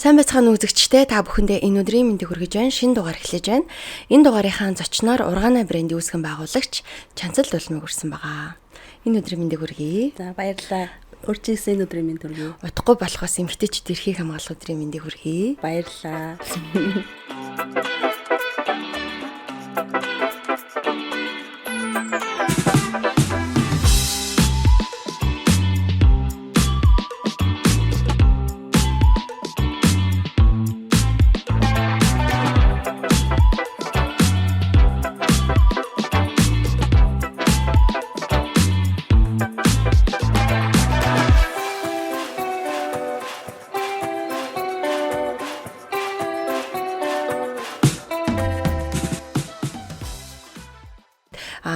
Сайн байцгаана үзэгчдээ, та бүхэндээ энэ өдрийн мэндийг хүргэж байна. Шинэ дугаар эхлэж байна. Энэ дугаарынхаа зочноор Ургаана брендийн үүсгэн байгуулагч Чанцал Дулмыг үрсэн байгаа. Энэ өдрийн мэндийг хүргэе. За, баярлалаа. Урьж ирсэн энэ өдрийн мэнд хүргэе. Удахгүй болохоос эмэгтэйчүүд эрхийг хамгаалах өдрийн мэндийг хүргэе. Баярлалаа.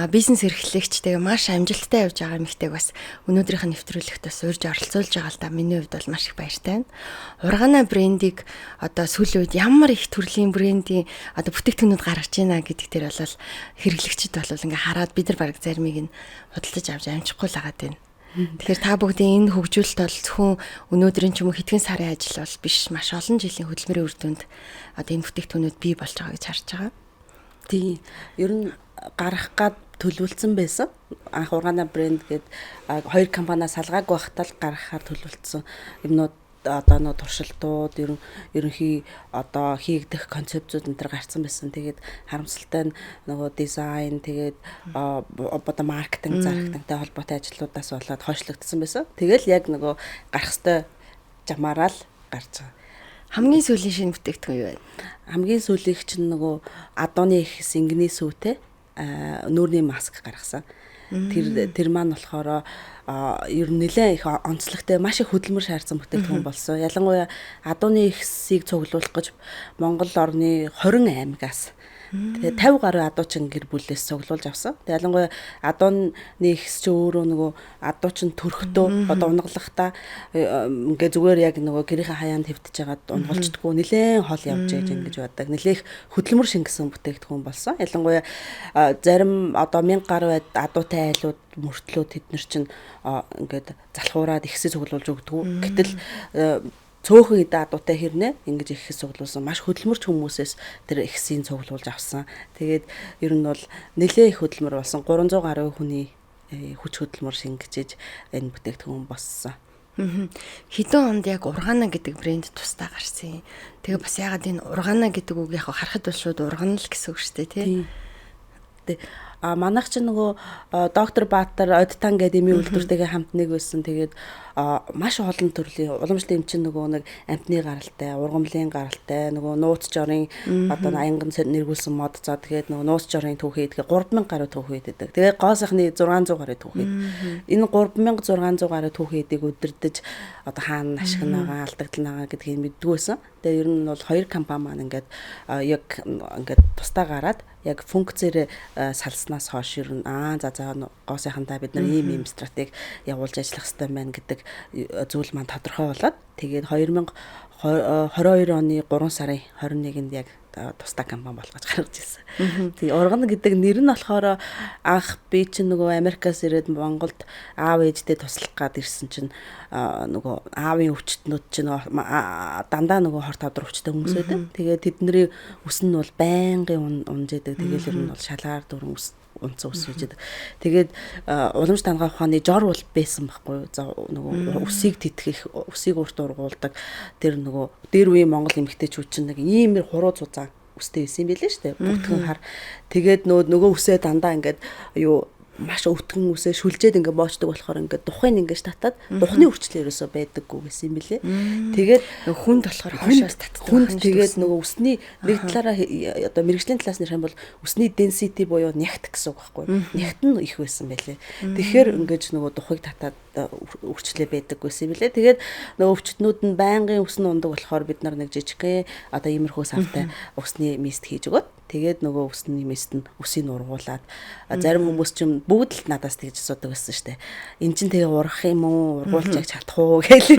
Бизнес эрхлэгч, тэгээ маш амжилттай явж байгаа эмэгтэйг бас өнөөдрийнх нь нэвтрүүлэгт бас урьж оролцуулж байгаа л да. Миний хувьд бол маш их баяртай байна. Ургаана брендийг одоо сүүлийн үед ямар их төрлийн брендийн одоо бүтээгдэхүүнүүд гаргаж байна гэдэг дээр бол хэрэглэгчид бол ингээ хараад бид нар баг заримыг нь худалдаж авч амжихгүй л агаад байна. Тэгэхээр та бүгдийн энэ хөгжүүлэлт бол зөвхөн өнөөдрийн ч юм уу хэдхэн сарын ажил бол биш, маш олон жилийн хөдөлмөрийн үр дүнд одоо энэ бүтээгдэхүүнүүд бий болж байгаа гэж харж байгаа. Тийм. Ер нь гарах гад төлөвлөсөн байсан. Анх Ургаана брэнд гээд хоёр компаниас салгаагүй байхдаа л гаргахаар төлөвлөсөн юмнууд, одоо нөө туршилтууд, ерөнхий одоо хийгдэх концепцүүд энэ төр гарцсан байсан. Тэгээд харамсалтай нь нөгөө дизайн, тэгээд одоо маркетинг, зархтантай холбоотой ажлуудаас болоод хойшлогдсон байсан. Тэгэл яг нөгөө гарах ёстой жамаараа л гарч байгаа. Хамгийн сүүлийн шинэ бүтээгдэхүүн юу вэ? Хамгийн сүүлийнх чинь нөгөө адууны их сэнгний сүүтэй нүүрний маск гаргасан. Тэр маань болохоор ер нь нэлээд их онцлогтой, маш их хөдөлмөр шаардсан бүтээгдэхүүн болсон. Ялангуяа адууны ихсийг цуглуулах гэж Монгол орны 20 аймагаас тэгээ 50 гаруй адуучин гэр бүлээс цуглуулж авсан. Тэгээ ялангуяа адууны ихс чи өөрөө нөгөө адуучин төрхтөө одоо унаглахдаа ингээ зүгээр яг нөгөө гэрийнхээ хаяанд хэвтэж хагаад унгалчдаггүй, нэлээд хол явж байж ингэж байдаг. Нэлээх хөдөлмөр шингэсэн бүтээгдэхүүн болсон. Ялангуяа зарим одоо 1000 гаруй адуутай айлууд мөртлөө тэд нар чинь ингээд залхуураад ихсээ цуглуулж өгдөг. Гэтэл цөөхөн эдэ адуутай хэрнээ ингэж ихс цуглуулсан, маш хөдөлмөрч хүмүүсээс тэр ихсийг цуглуулж авсан. Тэгээд ер нь бол нэлээ их хөдөлмөр болсон. 300 гаруй хүний хүч хөдөлмөр шингэжиж энэ бүтээгдэхүүн болсон. Хэдэн онд яг Ургаана гэдэг брэнд тусдаа гарсан юм. Тэгээ бас ягаад энэ Ургаана гэдэг үг яг харахад бол шууд ургана л гэсэн үг шүү дээ, тий? Тийм. А манайх чинь нөгөө доктор Баатар Одтан гэдэг эмийн үйлдвэртэйгээ хамт нэг байсан. Тэгээд маш олон төрлийн уламжлалт эм чинь нөгөө нэг амтны гаралтай, ургамлын гаралтай, нөгөө нууц жорын одоо аянган нэргүүлсэн мод, за тэгээд нөгөө нууц жорын түүхий, тэгээд 3000 гаруй түүхий гэдэг. Тэгээд гоо сайхны 600 гаруй түүхий. Энэ 3600 гаруй түүхийдийг удирдах одоо хаана ашигнагаа, алдагдлаагаа гэдгийг мэддэггүйсэн. Тэгээд ер нь бол хоёр компани маань ингээд яг ингээд тусдаа гараад яг функцээр салснаас хойш ер нь за гоо сайхандаа бид нар ийм ийм стратеги явуулж ажиллах хэрэгтэй байна гэдэг зүйл маань тодорхой болоод тэгээд 2022 оны 3 сарын 21-нд яг тусдаа компани болгож гаргаж ирсэн. Тэгээ Ургана гэдэг нэр нь болохоор анх би чинь нөгөө Америкаас ирээд Монголд аав ээждээ туслах гад ирсэн чинь нөгөө аавын өвчтнүүд чинь дандаа нөгөө хор тавдар өвчтэй хүмүүс байдаг. Тэгээд тэдний үс нь бол байнгын унж идэг. Тэгээл ер нь бол шалгаар дөрөн үс унцсан ус байж байдаг. Тэгээд уламж тангаа ухааны жор бол байсан байхгүй. За нөгөө үсийг тэтгэх, үсийг урт ургуулдаг тэр нөгөө дээр үеийн Монгол эмэгтэйчүүд чинь нэг ийм хуруу цуцаан үстэй байсан юм билээ шүү дээ. Бүгдхэн хар. Тэгээд нөгөө үсээ дандаа ингээд юу маш өвтгөн үсээ шүлжээд ингээ боочдөг болохоор ингээ духыг ингэж татаад духны өвчлөл ерөөсөө байдаггүй гэсэн юм билээ. Тэгээд хүнд болохоор хойшоос татдаг. Хүнд тэгээд нөгөө үсний нэг талаараа одоо мэрэгжлийн талаас нь ярих юм бол үсний density буюу нягт гэсэн үг байхгүй. Нягт нь их байсан байлээ. Тэгэхээр ингэж нөгөө духыг татаад үрчлээ байдаг гэсэн юм лээ. Тэгээд нөгөө өвчтнүүд нь байнгын үс нь ундаг болохоор бид нар нэг жижигхэн одоо иймэрхүү савтай усны мист хийж өгөөд тэгээд нөгөө усны мист нь үсийг ургуулад зарим хүмүүс ч бүгд л надаас тэгж асуудаг байсан шүү дээ. Эн чинь тэгээ ургах юм уу? Ургуулж яг чадах уу гэл.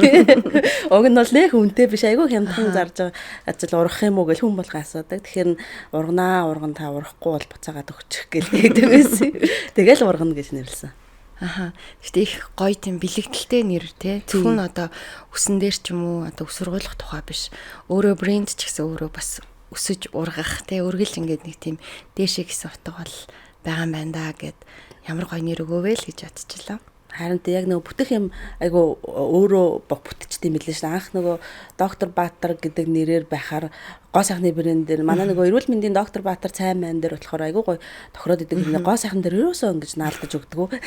Уг нь бол нэх үнэтэй биш айгүй хямдхан зарж байгаа ажил ургах юм уу гэл хүн болгон асуудаг. Тэгэхээр урганаа урган та ургахгүй бол буцаагаад өгчих гэл тэгдэг байсан. Тэгэл ургана гэж нэрлсэн. Аха. Гэхдээ их гоё тийм бэлэгдэлтэй нэр те. Зөвхөн одоо үсэн дээр ч юм уу одоо ус ургуулах тухай биш. Өөрөө брэнд ч гэсэн өөрөө бас өсөж ургах те өргөлж ингээд нэг тийм дээшээ гэсэн утга бол байгаа юм байна да гэд ямар гоё нэр өгөөв л гэж бодчихлоо. Харин яг нөгөө бүтэх юм айгу өөрөө бүтчихтэй юм билээ шүү. Анх нөгөө доктор Баатар гэдэг нэрээр байхаар гоо сайхны брэнд дээр манай нөгөө эрүүл мэндийн доктор Баатар цай ман дээр болохоор айгу гоё тохироод идэг юм. Гоо сайхан дээр ерөөсөө ингэж наалдаж өгдөг.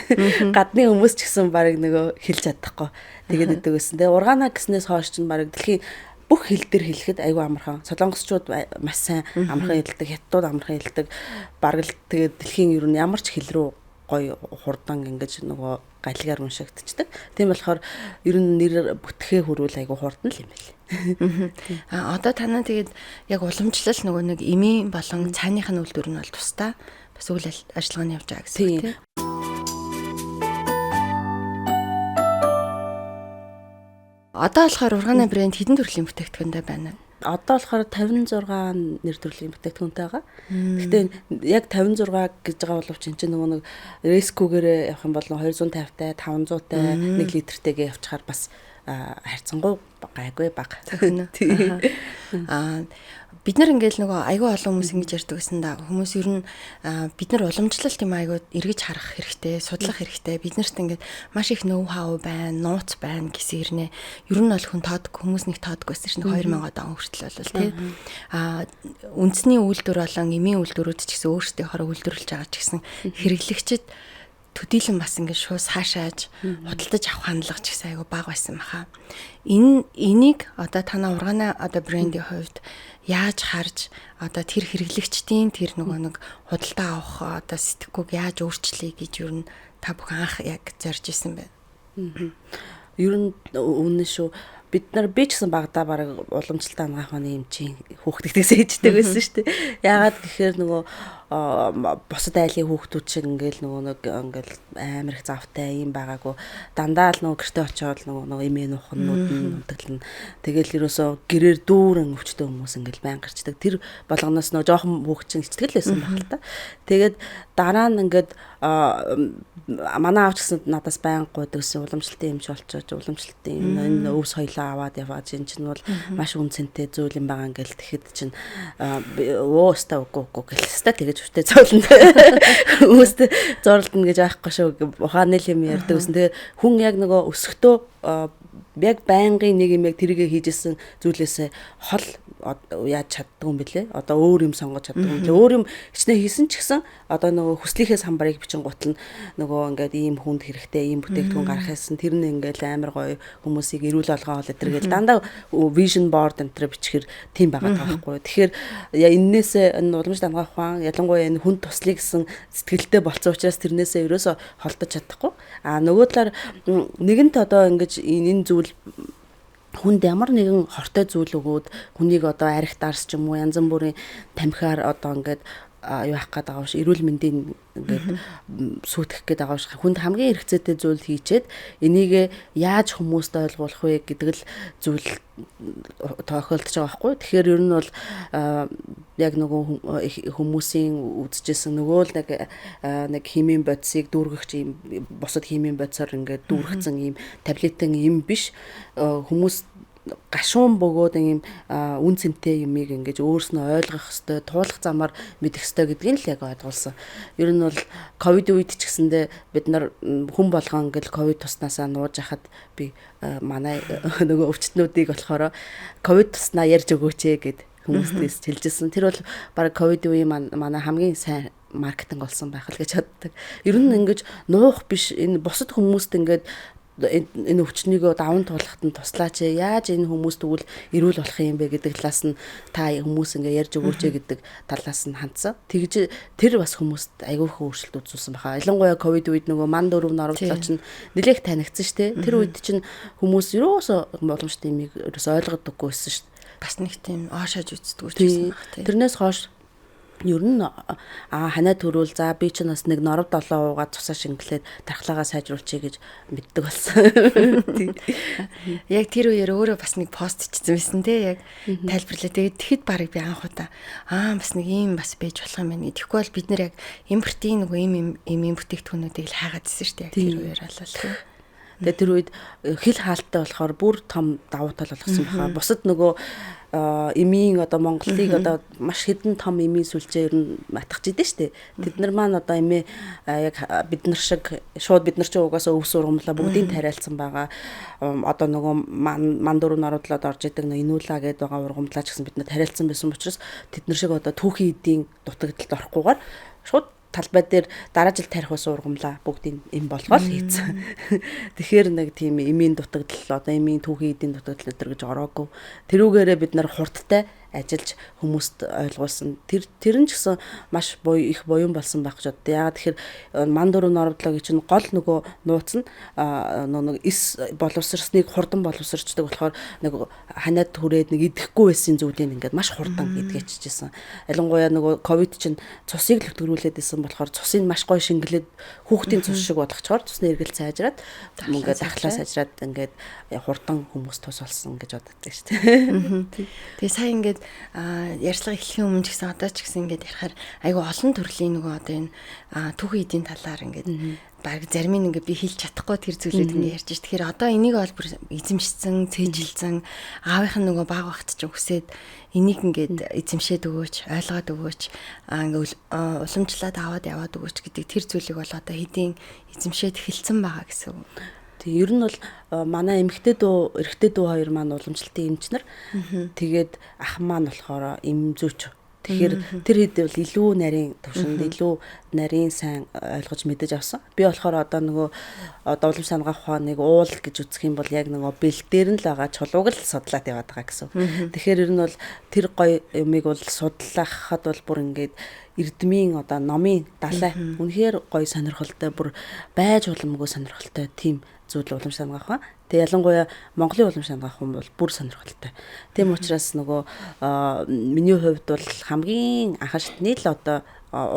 Гадны хүмүүс ч гэсэн барыг нөгөө хэлж чадахгүй. Тэгээд идэг байсан. Тэгээ ургаана гэснээс хойш чинь барыг дэлхийн бүх хэл дээр хэлэхэд айгүй амархан. Солонгосчууд маш сайн амархан хэлдэг, хятадууд амархан хэлдэг. Бараг л тэгээд дэлхийн ер нь ямар ч хэл рүү гоё хурдан ингэж нөгөө галигаар уншигдчихдаг. Тийм болохоор ер нь нэр бүтгэхээ хөрвөл айгүй хурдан л юм байл. А одоо танаа тэгээд яг уламжлал нөгөө нэг эмийн болон цааных нь үйлдвэр нь бол тусдаа бас үйл ажиллагааны явж байгаа гэсэн үг тийм. Одоо болохоор ургаана брэнд хэдэн төрлийн бүтээгдэхүүнтэй байна вэ? Одоо болохоор 56 нэр төрлийн бүтээгдэхүүнтэй байгаа. Гэхдээ яг 56 гэж байгаа боловч энэ чинь нөгөө нэг рескүгээрээ явах юм бол 250 тай, 500 тай, 1 литртэйгээ явчихаар бас харьцангуй гайгүй бага. Аа бид нар ингээл нөгөө айгүй олон хүмүүс ингэж ярьдаг гэсэн да. Хүмүүс ер нь бид нар уламжлалт юм айгүй эргэж харах хэрэгтэй, судлах хэрэгтэй. Бид нарт ингээд маш их ноу хау байна, нууц байна гэсэн хэрнээ. Ер нь бол хүн тоодгүй, хүмүүс нэг тоодгүй байсан чинь 2000 он хүртэл бол тий. Аа үндэсний үйлдвэр болон эмийн үйлдвэрүүд ч гэсэн өөрсдийнхөө үйлдвэрлэж байгаа ч гэсэн хэрэглэгчид төдийлөн бас ингээд шууд цаашааж худалдаж авах хандлага ч гэсэн айгүй бага байсан баха. Энийг одоо танаа ургаана одоо брендийн хувьд яаж харж одоо тэр хэрэглэгчдийн тэр нөгөө нэг худалдаа авах одоо сэтгэхүйг яаж өөрчлөе гэж ер нь та бүхэн анх яг зорж исэн бэ? Ер нь үнэн шүү. Бид нар би ч гэсэн багадаа бараг уламжлалт анагаах ухааны эмчийн хүүхдэгдээс ээжтэй байсан шүү дээ. Яагаад гэхээр нөгөө бусад айлын хүүхдүүд шиг ингээл нөгөө нэг ингээл амар их завтай юм байгаагүй. Дандаа л нөгөө гэрте очиод нөгөө эмээ нухнууд нь унтаглана. Тэгэл ерөөсөө гэрээр дүүрэн өвчтөе хүмүүс ингээл байн гарчдаг. Тэр болгоноос нөгөө жоохон хүүхд чинь хичтгэл байсан байх л та. Тэгээд дараа нь ингээд манай аав ч гэсэн надаас байнга гуйдаг гэсэн уламжлалтын эмч болчооч уламжлалтын энэ өв соёлоо аваад яваад энэ чинь бол маш үн цэнтэй зүйл юм байгаа ингээл тэгэхэд чинь өө өстой үгүй үгүй гэл өстой тэгэж хүчтэй зоолно хүмүүст зурлдана гэж байхгүй шүү ухааны л юм ярьдаг гэсэн. Тэгээ хүн яг нөгөө өсөхдөө яг байнгын нэг юм яг тэрийгэ хийжсэн зүйлээсээ хол яаж чаддгүй юм бэлээ. Одоо өөр юм сонгож чаддгүй юм бэлээ. Өөр юм хичнээн хийсэн ч гэсэн одоо нөгөө хүслийнхээ самбарыг бичин гутал нь нөгөө ингээд ийм хүнд хэрэгтэй, ийм бүтээгдэхүүн гарах юмсан тэр нь ингээд амар гоё хүмүүсийг эрүүл олгоол энэ гэл дандаа vision board энэ төр бичгэр тийм байгаа байхгүй. Тэгэхээр эннээсээ энэ уламжлалт анагаах ухаан ялангуяа энэ хүн туслая гэсэн сэтгэлтэй болцсон учраас тэрнээсээ ерөөсөө холдож чадахгүй. А нөгөө талаар нэгэнт одоо ингэж энэ зүйл хүнд ямар нэгэн хортой зүйл өгөөд хүнийг одоо арх дарс ч юм уу янз бүрийн тамхиар одоо ингээд юу ах гээд байгаа биш эрүүл мэндийн ингээд сүйтгэх гээд байгаа биш хүнд хамгийн хэрэгцээтэй зүйл хийчээд энийг яаж хүмүүст ойлгуулах вэ гэдэг л зүйл тохиолдож байгаа байхгүй. Тэгэхээр ер нь бол яг нөгөө хүмүүсийн үзэжсэн нөгөө л нэг химийн бодисыг дүүргэгч юм бусад химийн бодисоор ингээд дүүргэсэн ийм таблетын юм биш хүмүүс гашуун бөгөөд ийм үн цэнтэй юмыг ингэж өөрснөө ойлгох ёстой, туулах замаар мэдэх ёстой гэдгийг л яг ойлгуулсан. Ер нь бол ковид үед ч гэсэндээ бид нар хүн болгон ингээл ковид туснаасаа нууж хахад би манай нөгөө өвчтнүүдийг болохоор ковид туснаа ярьж өгөөч ээ гэд хүмүүстээс хэлжсэн. Тэр бол бараг ковид үеийн манай хамгийн сайн маркетинг болсон байх л гэж боддог. Ер нь ингэж нуух биш энэ бусад хүмүүст ингээд энэ өвчнийгөө даван туулахад нь туслаач, яаж энэ хүмүүс тэгвэл эрүүл болох юм бэ гэдэг талаас нь та хүмүүс ингээ ярьж өгөөч гэдэг талаас нь хандсан. Тэгж тэр бас хүмүүст айгүй их өөрчлөлт үзүүлсэн баха. Ялангуяа ковид үед нөгөө ман дөрөв норовдлоо чинь нэлээх танигдсан шүү дээ. Тэр үед чинь хүмүүс ерөөсөө уламжлалт имийг ерөөсөө ойлгодоггүй байсан шүү дээ. Бас нэг тийм оошоож үздэггүй ч гэсэн баг тийм. Тэрнээс хойш ер нь ханаа төрүүл за би чинь бас нэг норов долоо уугаад цусаа шингэлээд тархлаагаа сайжруулчихъя гэж мэддэг болсон. Яг тэр үеэр өөрөө бас нэг пост хийсэн байсан те, яг тайлбарлаа. Тэгээд тэгэхэд барыг би анх удаа бас нэг ийм бас байж болох юм байна. Тэгэхгүй бол бид нэр яг импортын нөгөө ийм ийм бүтээгдэхүүнүүдийг л хайгаад ирсэн шүү дээ. Яг тэр үеэр болол тийм. Тэгээд тэр үед хил хаалттай болохоор бүр том давуу тал болгосон баха. Бусад нөгөө эмийн одоо Монголыг одоо маш хэдэн том эмийн сүлжээ ер нь матгах жидэн штэ. Тэд нар маань одоо эмээ яг бид нар шиг шууд бид нар ч угаасаа өвс ургамлаа бүгдийг тариалцсан байгаа. Одоо нөгөө ман дөрөв народлоод орж идэг нөө инула гэдэг байгаа ургамлаа ч гэсэн бид нар тариалцсан байсан учраас тэд нар шиг одоо түүхийн эдийн дутагдалд орохгүйгээр шууд талбай дээр дараа жил тарих ус ургамлаа бүгдийг эм болгоол хийцэн. Тэгэхээр нэг тийм эмийн дутагдал одоо эмийн түүхийн эдийн дутагдал өдр гэж ороогүй. Тэрүүгээрээ бид нар хурдтай ажиллаж хүмүүст ойлгуулсан. Тэр нь ч гэсэн маш их буян болсон байх гэж боддоо. Яагаад тэгэхээр ман дөрөв норовдлоогийн чинь гол нөгөө нууц нь нэг эс боловсрсныг хурдан боловсрчдаг болохоор нэг ханиад хүрээд нэг идэхгүй байсан зүйлийг ингээд маш хурдан идгээчижсэн. Ялангуяа нөгөө ковид чинь цусыг лөтгөрүүлээд исэн болохоор цусыг маш гоё шингэлээд хүүхдийн цус шиг болгочхоор цусны эргэлт сайжраад ингээд дахлаа сайжраад ингээд хурдан хүмүүс тус болсон гэж боддог шүү дээ. Тэгээ сая ингээд ярьцлага эхлэхийн өмнө ч гэсэн одоо ч гэсэн ингээд ярихаар айгүй олон төрлийн нөгөө одоо энэ түүхийн эдийн талаар ингээд баг зарим нь ингээд би хэлж чадахгүй тэр зүйлүүд ингээд ярьж ш. Тэгэхээр одоо энийг бол бүр эзэмшсэн, цээжилсэн аавынх нь нөгөө баг багт ч үсээд энийг ингээд эзэмшээд өгөөч, ойлгоод өгөөч, ингээд уламжлаад аваад яваад өгөөч гэдэг тэр зүйлийг бол одоо хэдийн эзэмшээд эхэлсэн байгаа гэсэн үг. Тэг ер нь бол манай эмэгтэй дүү, эрэгтэй дүү хоёр маань уламжлалтын эмч нар. Тэгээд ах маань болохоор эм зүйч. Тэгэхээр тэр хэд бол илүү нарийн төвшөнд илүү нарийн сайн ойлгож мэдэж авсан. Би болохоор одоо нөгөө одоо уламж сангаах ухааныг уул гэж үзэх юм бол яг нөгөө бэлт дээр нь л байгаа чулууг л судлаад яваад байгаа гэсэн. Тэгэхээр ер нь бол тэр гоё юмыг бол судлахад бол бүр ингээд эрдмийн одоо номын далай үнэхээр гоё сонирхолтой бүр байж уламгүй сонирхолтой тийм зүйл уламж сангаах ухаан. Тэгээ ялангуяа Монголын уламж сангаах ухаан бол бүр сонирхолтой. Тийм учраас нөгөө миний хувьд бол хамгийн анхан шатны л одоо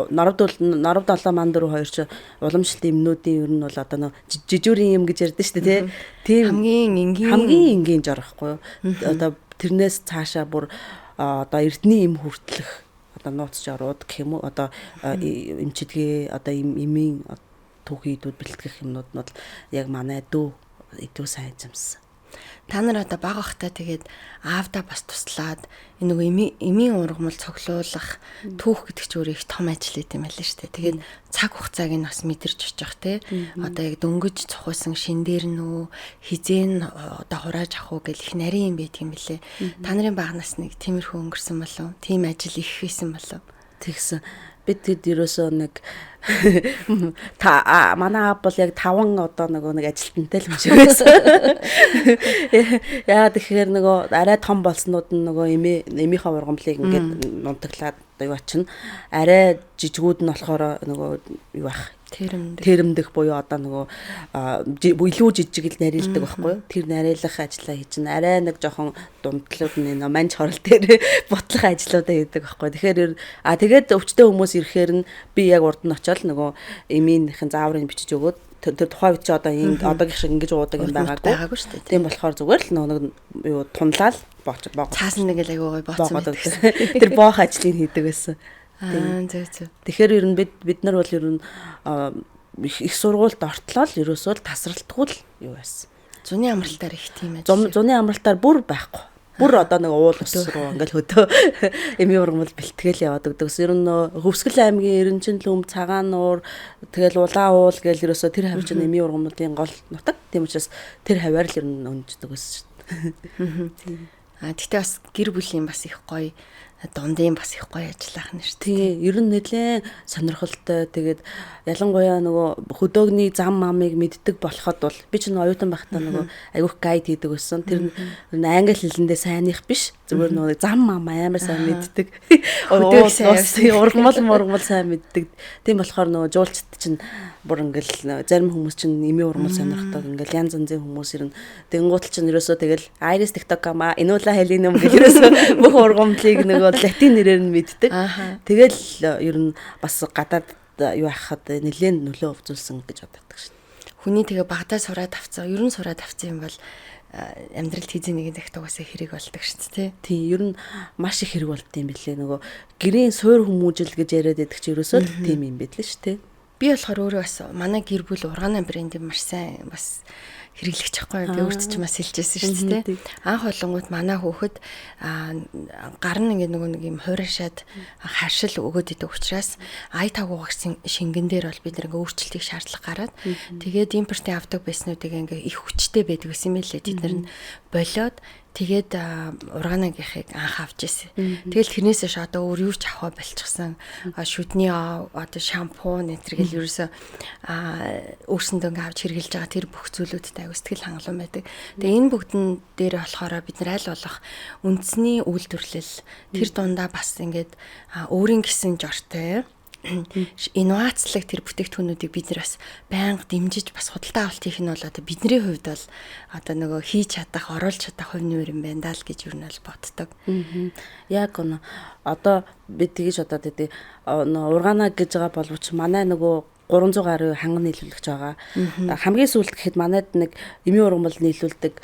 норов долоо ман дөрөв хоёр чи уламжлалт эмнүүдийн ер нь бол одоо нөө жижүүрийн юм гэж ярьдэн шүү дээ, тий. Тийм хамгийн энгийн жор байхгүй юу? Одоо тэрнээс цаашаа бүр одоо эрдний эм хүртлэх одоо нууц жорууд гэх юм уу одоо эмчилгээ одоо эмийн түүхийн идүүд бэлтгэх юмнууд нь бол яг манай дүү илүү сайн эзэмсэн. Та нар одоо бага байхдаа тэгээд аавдаа бас туслаад энэ нөгөө эмийн ургамал цоглуулах түүх гэдэг чинь өөр их том ажил юм байл шүү дээ. Тэгээд цаг хугацааг нь бас мэдэрч очих те. Одоо яг дөнгөж цухуйсан шин дээр нь үү хизээ нь одоо хурааж авах уу гэл их нарийн юм байдаг юм билэ. Та нарын багнаас нэг тиймэрхүү өнгөрсөн болов? Тийм ажил их хийсэн болов? Тэгсэн. Бид тэд ерөөсөө нэг та манай аав бол яг 5 одоо нөгөө нэг ажилтнтай л юм шиг байсан. Яа тэгэхээр нөгөө арай том болснууд нь нөгөө эмийнхээ ургамлыг ингээд нунтаглаад юу ачна. Арай жижигүүд нь болохоор нөгөө юу ах тэрэмдэх буюу одоо нөгөө илүү жижиг л нарийнлдаг байхгүй юу? Тэр нарийлах ажлаа хийж нь арай нэг жоохон дундлууд нь нөө манж хорол дээр бутлах ажлуудаа хийдэг байхгүй. Тэгэхээр тэгээд өвчтөе хүмүүс ирэхээр нь би яг урд нь очиод нөгөө эмийнхээ зааврыг бичиж өгөөд тэр тухайн үед чи одоо одоогийнх шиг ингэж уудаг юм байгаагүй шүү дээ. Тийм болохоор зүгээр л нөгөө юу тунлаал боогоо. Цаасан нэг л айгүй гоё бооцсон байдаг. Тэр боох ажлыг хийдэг байсан. Зөв зөв. Тэгэхээр ер нь бид нар бол ер нь их сургуульд ортлоо л ерөөсөө л тасралтгүй л юу байсан. Зуны амралтаар их тийм ажил. Зуны амралтаар бүр байхгүй. Бүр одоо нэг уул ус руу ингээл хөдөө эмийн ургамал бэлтгэл яваад өгдөг. Ер нь Хөвсгөл аймгийн Эренчин лүм, Цагаан нуур, тэгэл Улаан уул гэл ерөөсөө тэр хавь чинь эмийн ургамлын гол нутаг. Тийм учраас тэр хаваар л ер нь өнждөг байсан шүү дээ. Тэгтээ бас гэр бүлийн бас их гоё дундын бас их гоё ажиллах нь шүү дээ. Ер нь нэлээд сонирхолтой. Тэгээд ялангуяа нөгөө хөдөөгний зам мамыг мэддэг болоход бол би ч нөгөө оюутан байхдаа нөгөө айгүйх гайд хийдэг байсан. Тэр англи хэлэндээ сайных биш. Зүгээр нөгөө зам мам амар сайн мэддэг. Хөдөөх ургамал сайн мэддэг. Тийм болохоор нөгөө жуулчд чинь бүр ингээл зарим хүмүүс чинь эмийн ургамал сонирхдаг. Ингээл янз янзын хүмүүс ирнэ. Тэнгуутал чинь ерөөсөө тэгэл Iris TikTok ама Inula Helinum гэх ерөөсөө бүх ургамлыг нөгөө латин нэрээр нь мэддэг. Тэгэл ер нь бас гадаад юу ахад нэлээд нөлөө үзүүлсэн гэж боддог шин. Хүний тэгээ багадаа сураад авцсан, ер нь сураад авцсан юм бол амьдралд хэзээ нэгэн цагт угаасаа хэрэг болдог шүү дээ. Тийм, ер нь маш их хэрэг болд юм билээ. Нөгөө гэрийн суур хүмүүжил гэж яриад байдаг чи ерөөсөө л тийм юм байдлаа шүү дээ. Би болохоор өөрөө бас манай гэр бүл ургааны брендийг маш сайн бас хэрэглэж чадахгүй. Би өөрт чинь бас хэлжсэн шүү дээ. Анх болонгууд манай хүүхэд гар нь ингээд нөгөө нэг юм хуурашаад харшил өгөөд идэг учраас ай тавгуугах шингэн дээр бол бид нэг өөрчлөлтийг шаардлага гараад тэгээд импортын авдаг байснуудыг ингээд их хүчтэй байдаг гэсэн юм лээ. Тэд нар нь болиод тэгээд ургаанагийнхыг анх авч ирсэн. Тэгэл тэрнээс хойш одоо өөр юу ч авах болчихсон. Шүдний одоо шампунь энэ төр гэл ерөөсөө өөрсөндөө ингээ авч хэрэглэж байгаа тэр бүх зүйлүүдтэй аягүй сэтгэл хангалуун байдаг. Тэгээ энэ бүгдэн дээр болохоор бид нар аль болох үндэсний үйлдвэрлэл тэр дундаа бас ингээд өөрийн гэсэн жортой инновацлог тэр бүтээгдэхүүнүүдийг бид нар бас байнга дэмжиж бас худалдаа авалт хийх нь бол одоо бидний хувьд бол одоо нөгөө хийж чадах, оруулж чадах хувь нэмэр юм байна даа л гэж юу нь бол боддог. Яг үнэ. Одоо бид тэгж бодоод идэв. Ургаана гэж байгаа боловч манай нөгөө 300 гаруй ханган нийлүүлэгч байгаа. Хамгийн сүүлд гэхэд манайд нэг эмийн ургамал нийлүүлдэг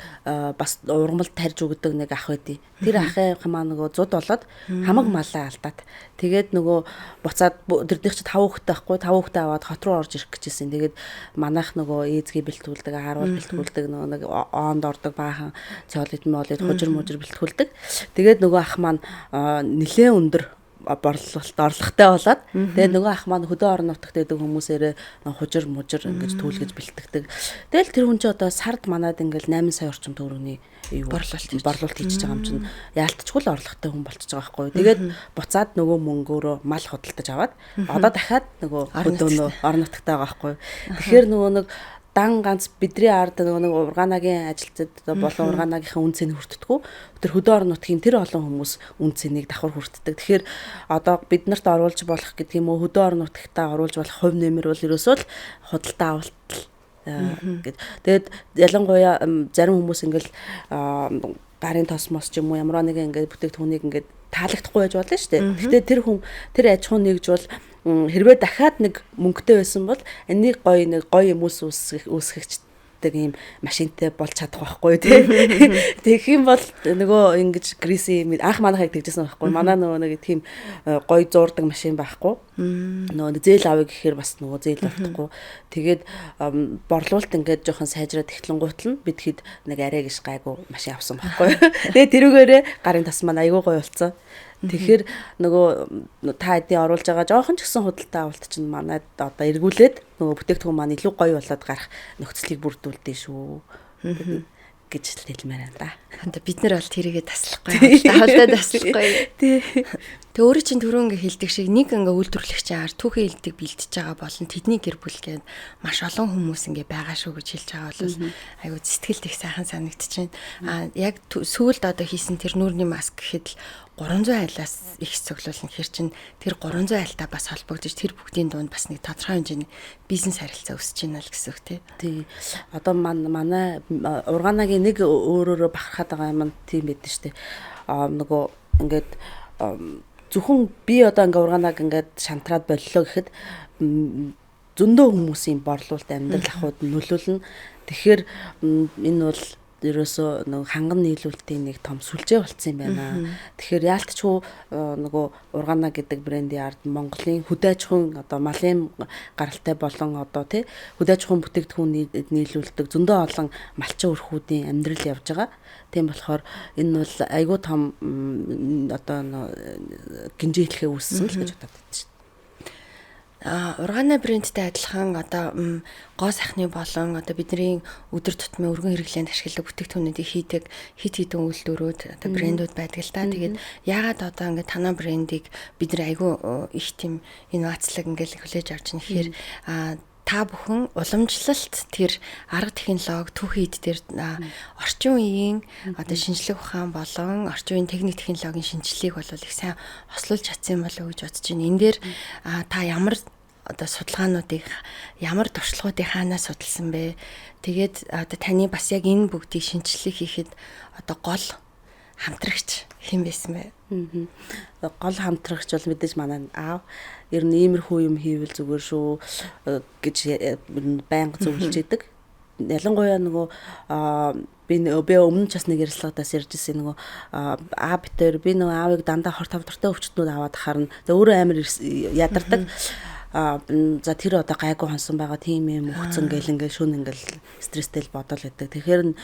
бас ургамал тарьж өгдөг нэг ах байдیں۔ Тэр ахын маань нөгөө зуд болоод хамаг малаа алдаад. Тэгээд нөгөө буцаад тэрдих чи 5 хүүхэдтэй байхгүй 5 хүүхэдтэй аваад хот руу орж ирэх гэжсэн. Тэгээд манайх нөгөө ээзгээ бэлтгүүлдэг, харуул бэлтгүүлдэг, нөгөө нэг оонд ордог баахан цоолит молит хужир мужир бэлтгүүлдэг. Тэгээд нөгөө ах маань нилээн өндөр борлуулалт орлоготой болоод тэгээд нөгөө ах маань хөдөө орон нутагт байдаг хүмүүсээрээ хужир мужир ингэж түүлгэж бэлтгэдэг. Тэгэл тэр хүн чи одоо сард манад ингээл 8 сая орчим төгрөгийн юу борлуулалт хийж байгаа юм чинь яалтчгүй л орлоготой хүн болчихж байгаа байхгүй. Тэгээд буцаад нөгөө мөнгөөрөө мал худалдаж аваад одоо дахиад нөгөө хөдөөнөө орон нутагт байгаа байхгүй. Тэгэхээр нөгөө нэг дан ганц бидний ард нөгөө нэг ургаанагийн ажилтнад болон ургаанагийнхаа үн цэнийг хүртдэггүй. Тэр хөдөө орон нутгийн тэр олон хүмүүс үн цэнийг давхар хүртдэг. Тэгэхээр одоо бид нарт оруулж болох гэдэг юм уу, хөдөө орон нутагтаа оруулж болох хувь нэмэр бол ерөөсөө л худалдаа авалт гэд. Тэгээд ялангуяа зарим хүмүүс ингээл гарын тос мос ч юм уу ямар нэгэн ингээд бүтээгдэхүүнийг ингээд таалагдахгүй байж болно шүү дээ. Гэхдээ тэр хүн тэр аж ахуй нэгж бол хэрвээ дахиад нэг мөнгөтэй байсан бол энийг гоё нэг гоё юмс үүсгэгчдэг ийм машинтай болж чадах байхгүй тий. Тэгэх юм бол нөгөө ингэж Грисийн анх манайхыг тэгжсэн байхгүй. Манай нөгөө нэг тийм гоё зуурдаг машин байхгүй. Нөгөө зээл авъя гэхээр бас нөгөө зээл олдохгүй. Тэгээд борлуулалт ингээд жоохон сайжраад эхлэнгуут нь бид хэд нэг арай гэж гайгүй машин авсан байхгүй. Тэгээд тэрүүгээрээ гарын тас маань айгүй гоё болсон. Тэгэхээр нөгөө та хэдийн оруулж байгаа жоохон ч гэсэн худалдаа авалт чинь манайд одоо эргүүлээд нөгөө бүтээгдэхүүн маань илүү гоё болоод гарах нөхцөлийг бүрдүүлдэ шүү гэж хэлмээр байна да. Одоо бид нар бол тэрийгэ таслахгүй, худалдаа таслахгүй. Тий. Тэг өөрөө чинь түрүү ингээ хэлдэг шиг нэг ингээ үйлдвэрлэгчийн ар түүхий элдэг бэлтэж байгаа болон тэдний гэр бүл гээд маш олон хүмүүс ингээ байгаа шүү гэж хэлж байгаа бол айгуу сэтгэлд их сайхан санагдчихээн. А яг сүүлд одоо хийсэн тэр нүүрний маск гэхэд л 300 айлаас их цуглуулна гэхэр чинь тэр 300 айлтаа бас холбогдож тэр бүгдийн дунд бас нэг тодорхой хэмжээний бизнес харилцаа үүсэж байна л гэсэн үг тий. Тий. Одоо манай ургаанагийн нэг өөрөөрөө бахархаад байгаа юм тийм байдэн штэ. Аа нөгөө ингээд зөвхөн би одоо ингээ ургаанаг ингээд шантраад боллоо гэхэд зөндөө хүмүүсийн борлуулалт амьдрал ахуйд нөлөөлнө. Тэгэхээр энэ бол ерөөсөө нөгөө ханган нийлүүлэлтийн нэг том сүлжээ болцсон юм байна. Тэгэхээр яалтчгүй нөгөө ургаана гэдэг брендийн ард Монголын хөдөө аж ахуйн одоо малын гаралтай болон одоо тий хөдөө аж ахуйн бүтээгдэхүүн нийлүүлдэг зөндөө олон малчин өрхүүдийн амьдрал явж байгаа. Тийм болохоор энэ бол айгүй том одоо гинжийлэхээ үүссэн л гэж бодод байна. Ургаана брендтэй адилхан одоо гоо сайхны болон одоо бидний өдөр тутмын өргөн хэрэглээнд ашигладаг бүтээгдэхүүнүүдийг хийдэг хит хитэн үйлдвэрүүд одоо брэндүүд байдаг л та. Тэгээд яагаад одоо ингээд танаа брендийг бид нар айгүй их тийм инновацлог ингээд хүлээж авч байгаа гэхээр та бүхэн уламжлалт тэр арга технологи түүхийн эд дээр орчин үеийн одоо шинжлэх ухаан болон орчин үеийн техник технологийн шинжилгээг бол их сайн хослуулж чадсан юм болов уу гэж бодож байна. Энэ дээр та ямар одоо судалгаануудыг ямар туршлагуудыг хаанаас судалсан бэ? Тэгээд одоо таны бас яг энэ бүгдийг шинжилгээ хийхэд одоо гол хамтрагч хэн байсан бэ? Гол хамтрагч бол мэдээж манай аав. Ер нь иймэрхүү юм хийвэл зүгээр шүү гэж байнга зөвлөж идэг. Ялангуяа нөгөө би өмнө ч бас нэг ярилцлагадаас ярьж ирсэн нөгөө аа битэр би нөгөө аавыг дандаа 25 дуртай өвчтнүүд аваад харна. Тэгээ өөрөө амар ядардаг. За тэр одоо гайгүй хонсон байгаа тийм юм өгцөн гэл ингээл шүн ингээл стресстэй л бодол байдаг. Тэгэхээр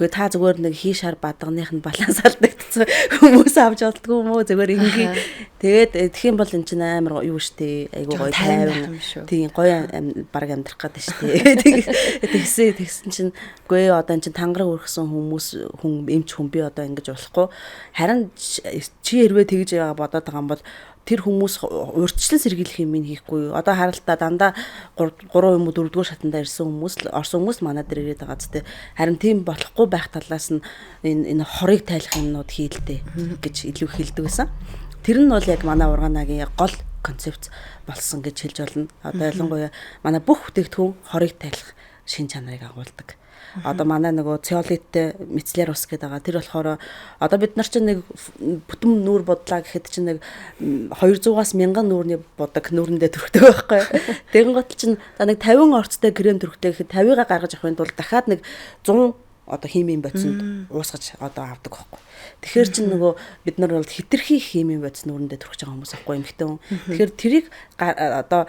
үгүй та зүгээр нэг хий шар бадганых нь баланс алдагдсан хүмүүс авч болдгоо юм уу зүгээр ингээ. Тэгээд тэгэх юм бол эн чинь амар юу штэ айгуу гоё тайван тийм гоё баг амьдрах гэдэг штэ. Тэгсэн чинь үгүй одоо эн чинь тангараг өргөсөн хүмүүс хүн эмч хүн би одоо ингэж болохгүй. Харин чи хэрвээ тэгж бодоод байгаа юм бол тэр хүмүүс урьдчилан сэргийлэх юм хийхгүй. Одоо харалтаа дандаа 3 юм уу 4 дугаар шатандаа ирсэн хүмүүс орсон хүмүүс манай дээр ирээд байгаа зү. Харин тийм болохгүй байх талаас нь энэ хорыг тайлах юмнууд хийлдэ гэж илүү хэлдэг байсан. Тэр нь бол яг манай ургаанагийн гол концепц болсон гэж хэлж болно. Одоо ялангуяа манай бүх бүтээгдэхүүн хорыг тайлах шин чанарыг агуулдаг. Одоо манай нөгөө цеолиттэй мицлер ус гэдэг байгаа. Тэр болохоор одоо бид нар чинь нэг бүтэн нүүр будлаа гэхэд чинь нэг 200-аас 1000 нүүрний будаг нүүрэндээ түрхдэг байхгүй. Тэгэн гот чинь за нэг 50 орцтой крем түрхдэг гэхэд 50-ыг гаргаж авахын тулд дахиад нэг 100 одоо химийн бодисонд уусгаж одоо авдаг байхгүй. Тэгэхээр чинь нөгөө бид нар бол хитрхи химийн бодис нүүрэндээ түрхэж байгаа хүмүүс байхгүй эмэгтэй хүн. Тэгэхээр тэрийг одоо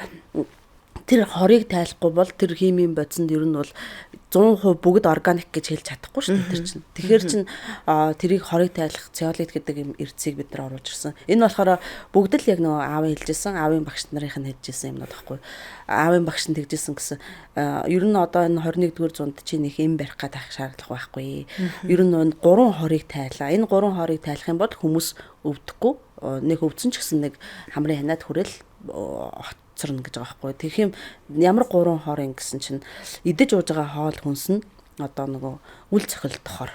тэр хорыг тайлахгүй бол тэр химийн бодисонд ер нь бол 100% бүгд органик гэж хэлж чадахгүй шүү дээ тэр чинь. Тэгэхээр чин тэрийг хорыг тайлах цеолит гэдэг юм эрдэсийг бид нар оруулж ирсэн. Энэ болохоор бүгд л яг нөгөө аавын хэлжсэн, аавын багш нарын нь хэлжсэн юмнууд байхгүй. Аавын багш нь тэгжсэн гэсэн. Ер нь одоо энэ 21-р зуунд чи нэг эм барих гэдэг шаардлага байхгүй. Ер нь 3 хорыг тайлаа. Энэ 3 хорыг тайлах юм бол хүмүүс өвдөхгүй. Нэг өвдсөн ч гэсэн нэг хамрын ханиад хүрэл хоцорно гэж байгаа байхгүй. Тэгэх юм ямар 3 хор юм гэсэн чинь идэж ууж байгаа хоол хүнс нь одоо нөгөө үл цохилт хор.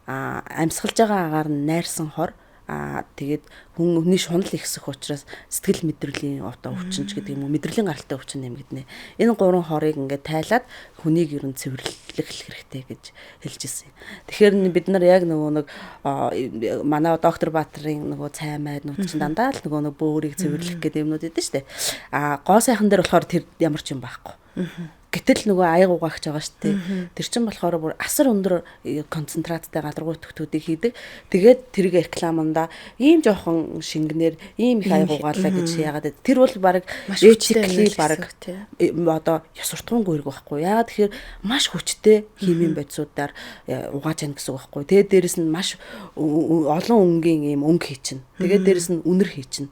Амьсгалж байгаа агаар нь найрсан хор. Тэгээд хүний шунал ихсэх учраас сэтгэл мэдрэлийн одоо өвчин ч гэдэг юм уу мэдрэлийн гаралтай өвчин нэмэгдэнэ. Энэ 3 хорыг ингээд тайлаад хүнийг ер нь цэвэрлэх хэрэгтэй гэж хэлж ирсэн. Тэгэхээр бид нар яг нөгөө нэг манай доктор Баатрын нөгөө цай майднууд чинь дандаа л нөгөө нэг бөөрийг цэвэрлэх гэдэг юмнууд идэв штэ. Гоо сайхан дээр болохоор тэр ямар ч юм байхгүй. Гэтэл нөгөө аяг угаагч байгаа шүү дээ. Тэр чинь болохоор бүр асар өндөр концентрацтай гадаргуу идэвхтүүдийг хийдэг. Тэгээд тэрийг рекламанда ийм жоохон шингэнээр ийм их аяг угаалаа гэж яагаад вэ? Тэр бол баг этикли баг одоо ёс суртахуунгүй хэрэг байхгүй. Яагаад тэгэхээр маш хүчтэй химийн бодисуудаар угааж яана гэсэн үг байхгүй. Тэгээд дээрэс нь маш олон өнгийн ийм өнгө хийчин. Тэгээд дээрэс нь үнэр хийчин.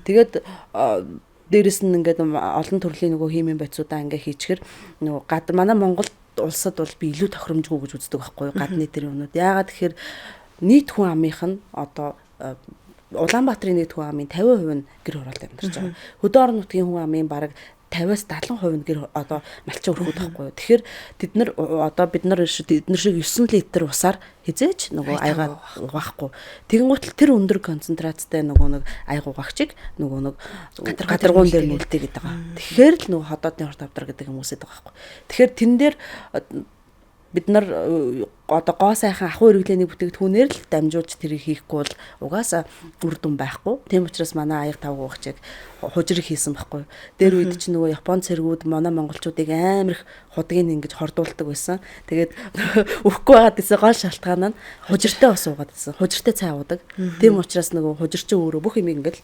Тэгээд дээрэс нь ингээд олон төрлийн нөгөө химийн бодисуудаа ингээ хийчихэр нөгөө манай Монгол улсад бол би илүү тохиромжгүй гэж үздэг байхгүй гадны тэр юмнууд. Яагаад тэгэхээр нийт хүн амынх нь одоо Улаанбаатарын нийт хүн амын 50% нь гэр хороолт амьдарч байгаа. Хөдөө орон нутгийн хүн амын бараг 50-аас 70% нь гэр одоо малчин өрхүүд байхгүй юу. Тэгэхээр тэд нар одоо бид нар тэд нар шиг 9 литр усаар хизээч нөгөө аягаа угаахгүй. Тэгэнгүүтэл тэр өндөр концентрацтай нөгөө нэг аяг угаагчийг нөгөө нэг гадаргуун дээр нүлтэй гэдэг байгаа. Тэгэхээр л нөгөө ходоодны хорт авдар гэдэг юм үүсээд байгаа байхгүй. Тэгэхээр тэн дээр бид нар одоо гоо сайхан ахуй хэрэглээний бүтээгдэхүүнээр л дамжуулж тэрийг хийхгүй бол угаасаа үр дүн байхгүй. Тийм учраас манай аяг тавг угаагчийг хужирыг хийсэн байхгүй. Дээр үед чинь нөгөө Япон цэргүүд манай монголчуудыг амар их худгийг ингэж хордуулдаг байсан. Тэгээд өгөхгүй байгаад гэсэн гол шалтгаан нь хужиртай ус уугаад байсан. Хужиртай цай уудаг. Тийм учраас нөгөө хужирчин өөрөө бүх юм ингэж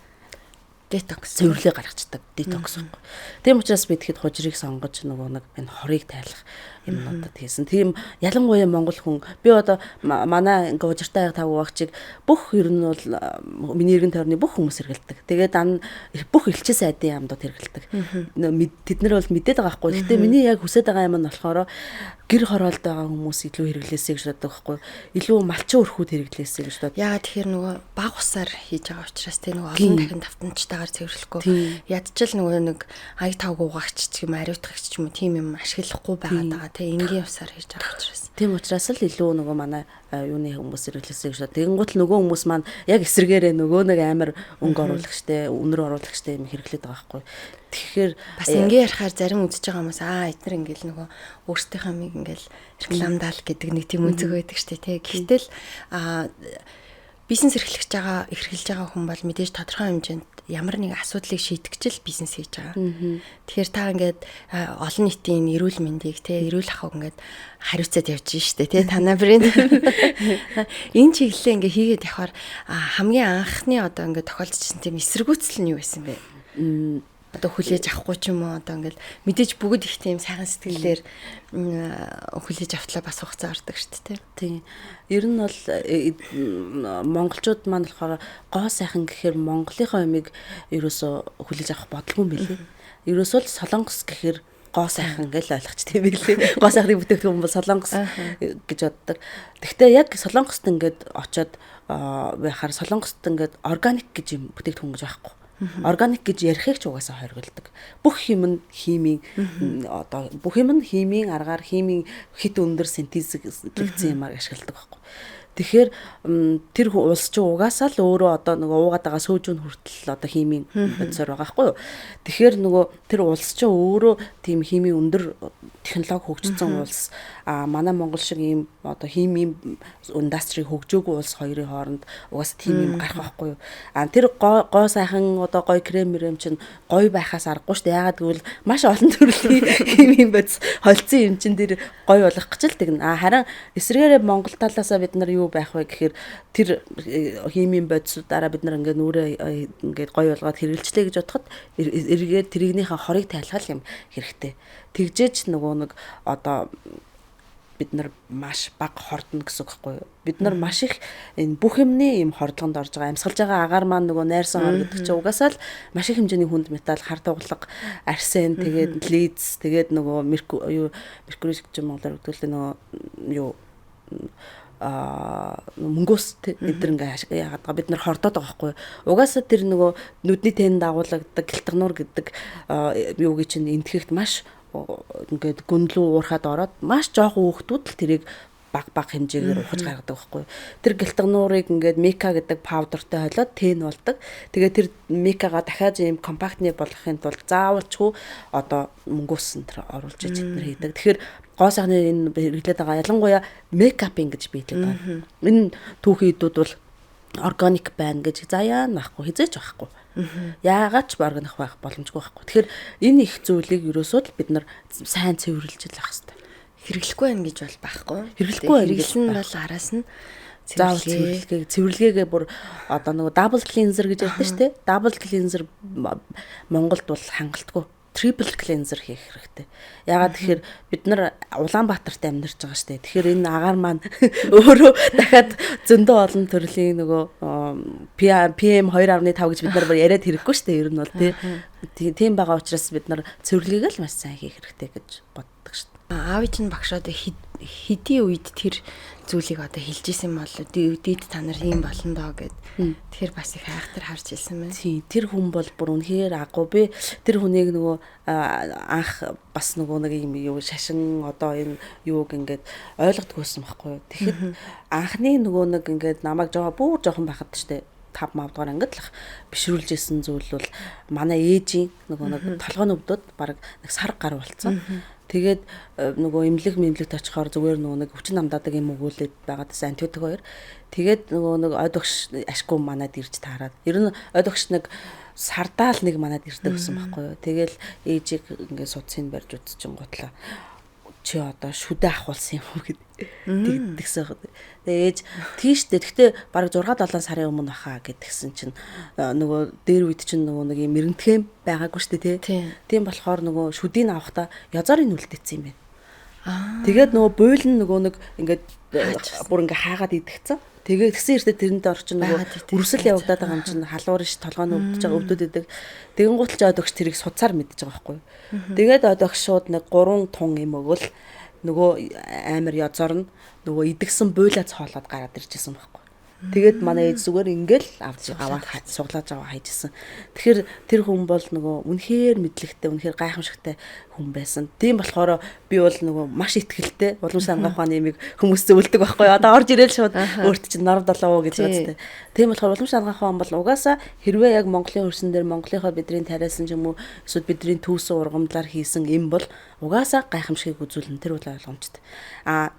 детокс цэвэрлээ гаргацдаг. Детокс байхгүй. Тийм учраас бид хэд хужирыг сонгож нөгөө нэг энэ хорыг тайлах юмнуудад хийсэн. Тийм ялангуяа монгол хүн би одоо манай ингээ ужиртай тав багчиг бүх ер нь бол миний эргэн тойрны бүх хүмүүс хэрэгэлдэг. Тэгээд ан бүх элчин сайдын яамдууд хэрэгэлдэг. Тэд нар бол мэдээд байгаа байхгүй. Гэтэ миний яг хүсэж байгаа юм нь болохоор гэр хороолд байгаа хүмүүс илүү хэрэглээсэй гэж боддог байхгүй. Илүү малчин өрхүүд хэрэглээсэй гэж боддог. Яагаад тэгэхээр нөгөө баг усаар хийж байгаа учраас тэ нөгөө олон дахин давтамжтайгаар цэвэрлэхгүй. Ядчил нөгөө нэг аяг тавг угаагч ч юм ариутгагч ч юм уу тийм юм ашиглахгүй байгаад байгаа тэ энгийн усаар хийж байгаа учраас. Тийм учраас л илүү нөгөө манай юуны хүмүүс хэрэглээсэй гэж боддог. Тэгэнгүүт л нөгөө хүмүүс маань яг эсрэгээрээ нөгөө нэг амар өнгө оруулагчтай, үнэр оруулагчтай юм хэрэглээд байгаа байхгүй. Тэгэхээр бас ингэ ярихаар зарим үзэж байгаа хүмүүс эднэр ингээл нөгөө өөрсдийнхөө амийг ингээл рекламдаал гэдэг нэг тийм үнцэг байдаг штэ тий. Гэвтэл бизнес эрхлэж байгаа хүн бол мэдээж тодорхой хэмжээнд ямар нэг асуудлыг шийтгэж л бизнес хийж байгаа. Тэгэхээр та ингээд олон нийтийн эрүүл мэндийг тий эрүүл ахуйг ингээд хариуцаад явж штэ тий танай брэнд. Энэ чиглэлээ ингээд хийгээд явахаар хамгийн анхны одоо ингээд тохиолдсон тийм эсэргүүцэл нь юу байсан бэ? Одоо хүлээж авахгүй ч юм уу одоо ингээл мэдээж бүгд их тийм сайхан сэтгэлээр хүлээж автлаа бас хугацаа ордог шүү дээ. Тийм. Ер нь бол монголчууд маань болохоор гоо сайхан гэхээр монголынхоо юмыг ерөөсөө хүлээж авах бодлого юм билээ. Ерөөсөө л солонгос гэхээр гоо сайхан гэж ойлгоч тийм билээ. Гоо сайхны бүтээгдэхүүн бол солонгос гэж боддог. Гэхдээ яг солонгост ингээд очоод байхаар солонгост ингээд органик гэж юм бүтээгдэхүүн гэж байхгүй. Органик гэж ярихыг ч угаасаа хоригддаг. Бүх юм нь химийн одоо бүх юм нь химийн аргаар химийн хит өндөр синтезлэгдсэн юмар ашигладаг байхгүй. Тэгэхээр тэр улс чинь угаасаа л өөрөө одоо нөгөө уугаад байгаа сөөжүүн хүртэл одоо химийн бодисоор байгаа байхгүй юу. Тэгэхээр нөгөө тэр улс чинь өөрөө тийм химийн өндөр технологи хөгжсөн улс, а манай Монгол шиг ийм одоо химийн индастри хөгжөөгүй улс хоёрын хооронд угаасаа тийм юм гарах байхгүй юу. А тэр гоо сайхан одоо гой крем мэрэм чинь гой байхаас аргагүй шүү дээ. Яагаад гэвэл маш олон төрлийн химийн бодис холцсон юм чинь тэр гой болох гэж л тэгнэ. А харин эсрэгээрээ Монгол талаасаа бид нар юу байх вэ гэхээр тэр химийн бодисуудаараа бид нар ингээд нүрээ ингээд гой болгоод хэрэгжилчлээ гэж бодоход эргээд тэрэгнийхээ хорыг тайлхал юм хэрэгтэй. Тэгжээч нөгөө нэг одоо бид нар маш бага хордно гэсэн үг байхгүй юу? Бид нар маш их энэ бүх юмны юм хордлогонд орж байгаа. Амьсгалж байгаа агаар маань нөгөө найрсан хор гэдэг чинь угаасаа л маш их хэмжээний хүнд металл, хар туглага, арсен, тэгээд лиз, тэгээд нөгөө меркури гэж монголоор өгдөг л нөгөө юу мөнгөөс эдэр ингээ яагаад байгаа бид нар хордоод байгаа байхгүй. Угаасаа тэр нөгөө нүдний тэн дагуулдаг гэлтгнуур гэдэг юуг чинь энтгэхт маш ингээд гүнлүү уурхад ороод маш жоохон хүүхдүүд л тэрийг баг баг хэмжээгээр ухаж гаргадаг байхгүй. Тэр гэлтгнуурыг ингээд мика гэдэг паудертай холиод тэн болдог. Тэгээ тэр микагаа дахиад ийм компактны болгохын тулд заавалчгүй одоо мөнгөөс энэ төр оруулж иж эднэр хийдэг. Тэгэхээр гоо сайхны энэ хэрэглээд байгаа ялангуяа мейкапинг гэж биелээд байгаа. Энэ түүхийн идүүд бол органик байна гэж заяа байхгүй, хизээч байхгүй. Яагаад ч органик байх боломжгүй байхгүй. Тэгэхээр энэ их зүйлийг ерөөсөө л бид нар сайн цэвэрлж л байх хэрэгтэй. Хэрэглэхгүй байх гэж бол байхгүй. Хэрэглэхгүй байх хэрэглэн бол араас нь заавал цэвэрлэгээгээ бүр одоо нөгөө double cleanser гэж ярьдаг шүү дээ. Double cleanser Монголд бол хангалтгүй. Triple cleanser хийх хэрэгтэй. Яагаад тэгэхээр бид нар Улаанбаатарт амьдарч байгаа шүү дээ. Тэгэхээр энэ агаар маань өөрөө дахиад зөндөө олон төрлийн нөгөө PM 2.5 гэж бид нар яриад хэрэггүй шүү дээ. Ер нь бол тийм байгаа учраас бид нар цэвэрлэгийг л маш сайн хийх хэрэгтэй гэж боддог шүү дээ. Аав чинь багш одоо хэдийн үед тэр зүйлийг одоо хэлж исэн бол дид та нар ийм болно доо гэд. Тэгэхээр бас их айхтар харж ирсэн байна. Тийм, тэр хүн бол бүр үнэхээр агуу. Би тэр хүнийг нөгөө анх бас нөгөө нэг юм юу шашин одоо энэ юуг ингээд ойлгодгүй байсан байхгүй юу. Тэгэхэд анхны нөгөө нэг ингээд намайг жоо бүр жоохон байхад штэ 5 мавдгаар ангид л бишрүүлж исэн зүйл бол манай ээжийн нөгөө нэг толгойн өвдөд бараг нэг сар гар болцсон. Тэгээд нөгөө эмнэлэг мэмлэгт очихоор зүгээр нөгөө нэг өвчин намдаадаг юм өгүүлээд байгаа гэсэн антибиотик хоёр. Тэгээд нөгөө нэг ойд өгш ашгүй манад ирж таарад. Ер нь ойд өгш нэг сардаа л нэг манад ирдэг гэсэн байхгүй юу. Тэгэл ээжийг ингээд судсын барьж үзчихэн гутлаа. Чи одоо шүдэ ахуулсан юм уу гэдэг тэгсэн. Тэгээ ээж тийштэй. Гэхдээ бараг 6 7 сарын өмнө баха гэдгсэн чинь нөгөө дээр үед чинь нөгөө нэг юм мэрэгтгэм байгаагүй шүү дээ тий. Тийм болохоор нөгөө шүдийг авахдаа язорыг нүлдээсэн юм байна. Тэгээд нөгөө буйл нь нөгөө нэг ингээд бүр ингээ хаагаад идэгцэн. Тэгээд тэгсэн хэртэ тэрэнд орчин нөгөө өрсөл явагдаад байгаа юм чинь халуур ш толгой нь өвдөж байгаа өвдөд идэг. Тэгэн гутал ч одогч тэрийг судсаар мэдэж байгаа байхгүй. Тэгээд одогч шууд нэг 3 тун юм өгвөл нөгөө амар язор нь нөгөө идэгсэн буйлаа цоолоод гараад ирчихсэн байхгүй. Тэгээд манай ээж зүгээр ингээл авч аваа суглааж аваа хайжсэн. Тэгэхээр тэр хүн бол нөгөө үнэхээр мэдлэгтэй, үнэхээр гайхамшигтай хүн байсан. Тийм болохоор би бол нөгөө маш итгэлтэй уламжлалт анагаах ухааны имийг хүмүүс зөвлөдөг байхгүй. Одоо орж ирээл шууд өөрт чинь норв долоо гэж байгаа зү. Тийм болохоор уламжлалт анагаах ухаан бол угаасаа хэрвээ яг Монголын хөрсөн дээр Монголынхоо бидний тариасан ч юм уу эсвэл бидний түүсэн ургамлаар хийсэн юм бол угаасаа гайхамшигыг үзүүлнэ. Тэр бол ойлгомжтой. А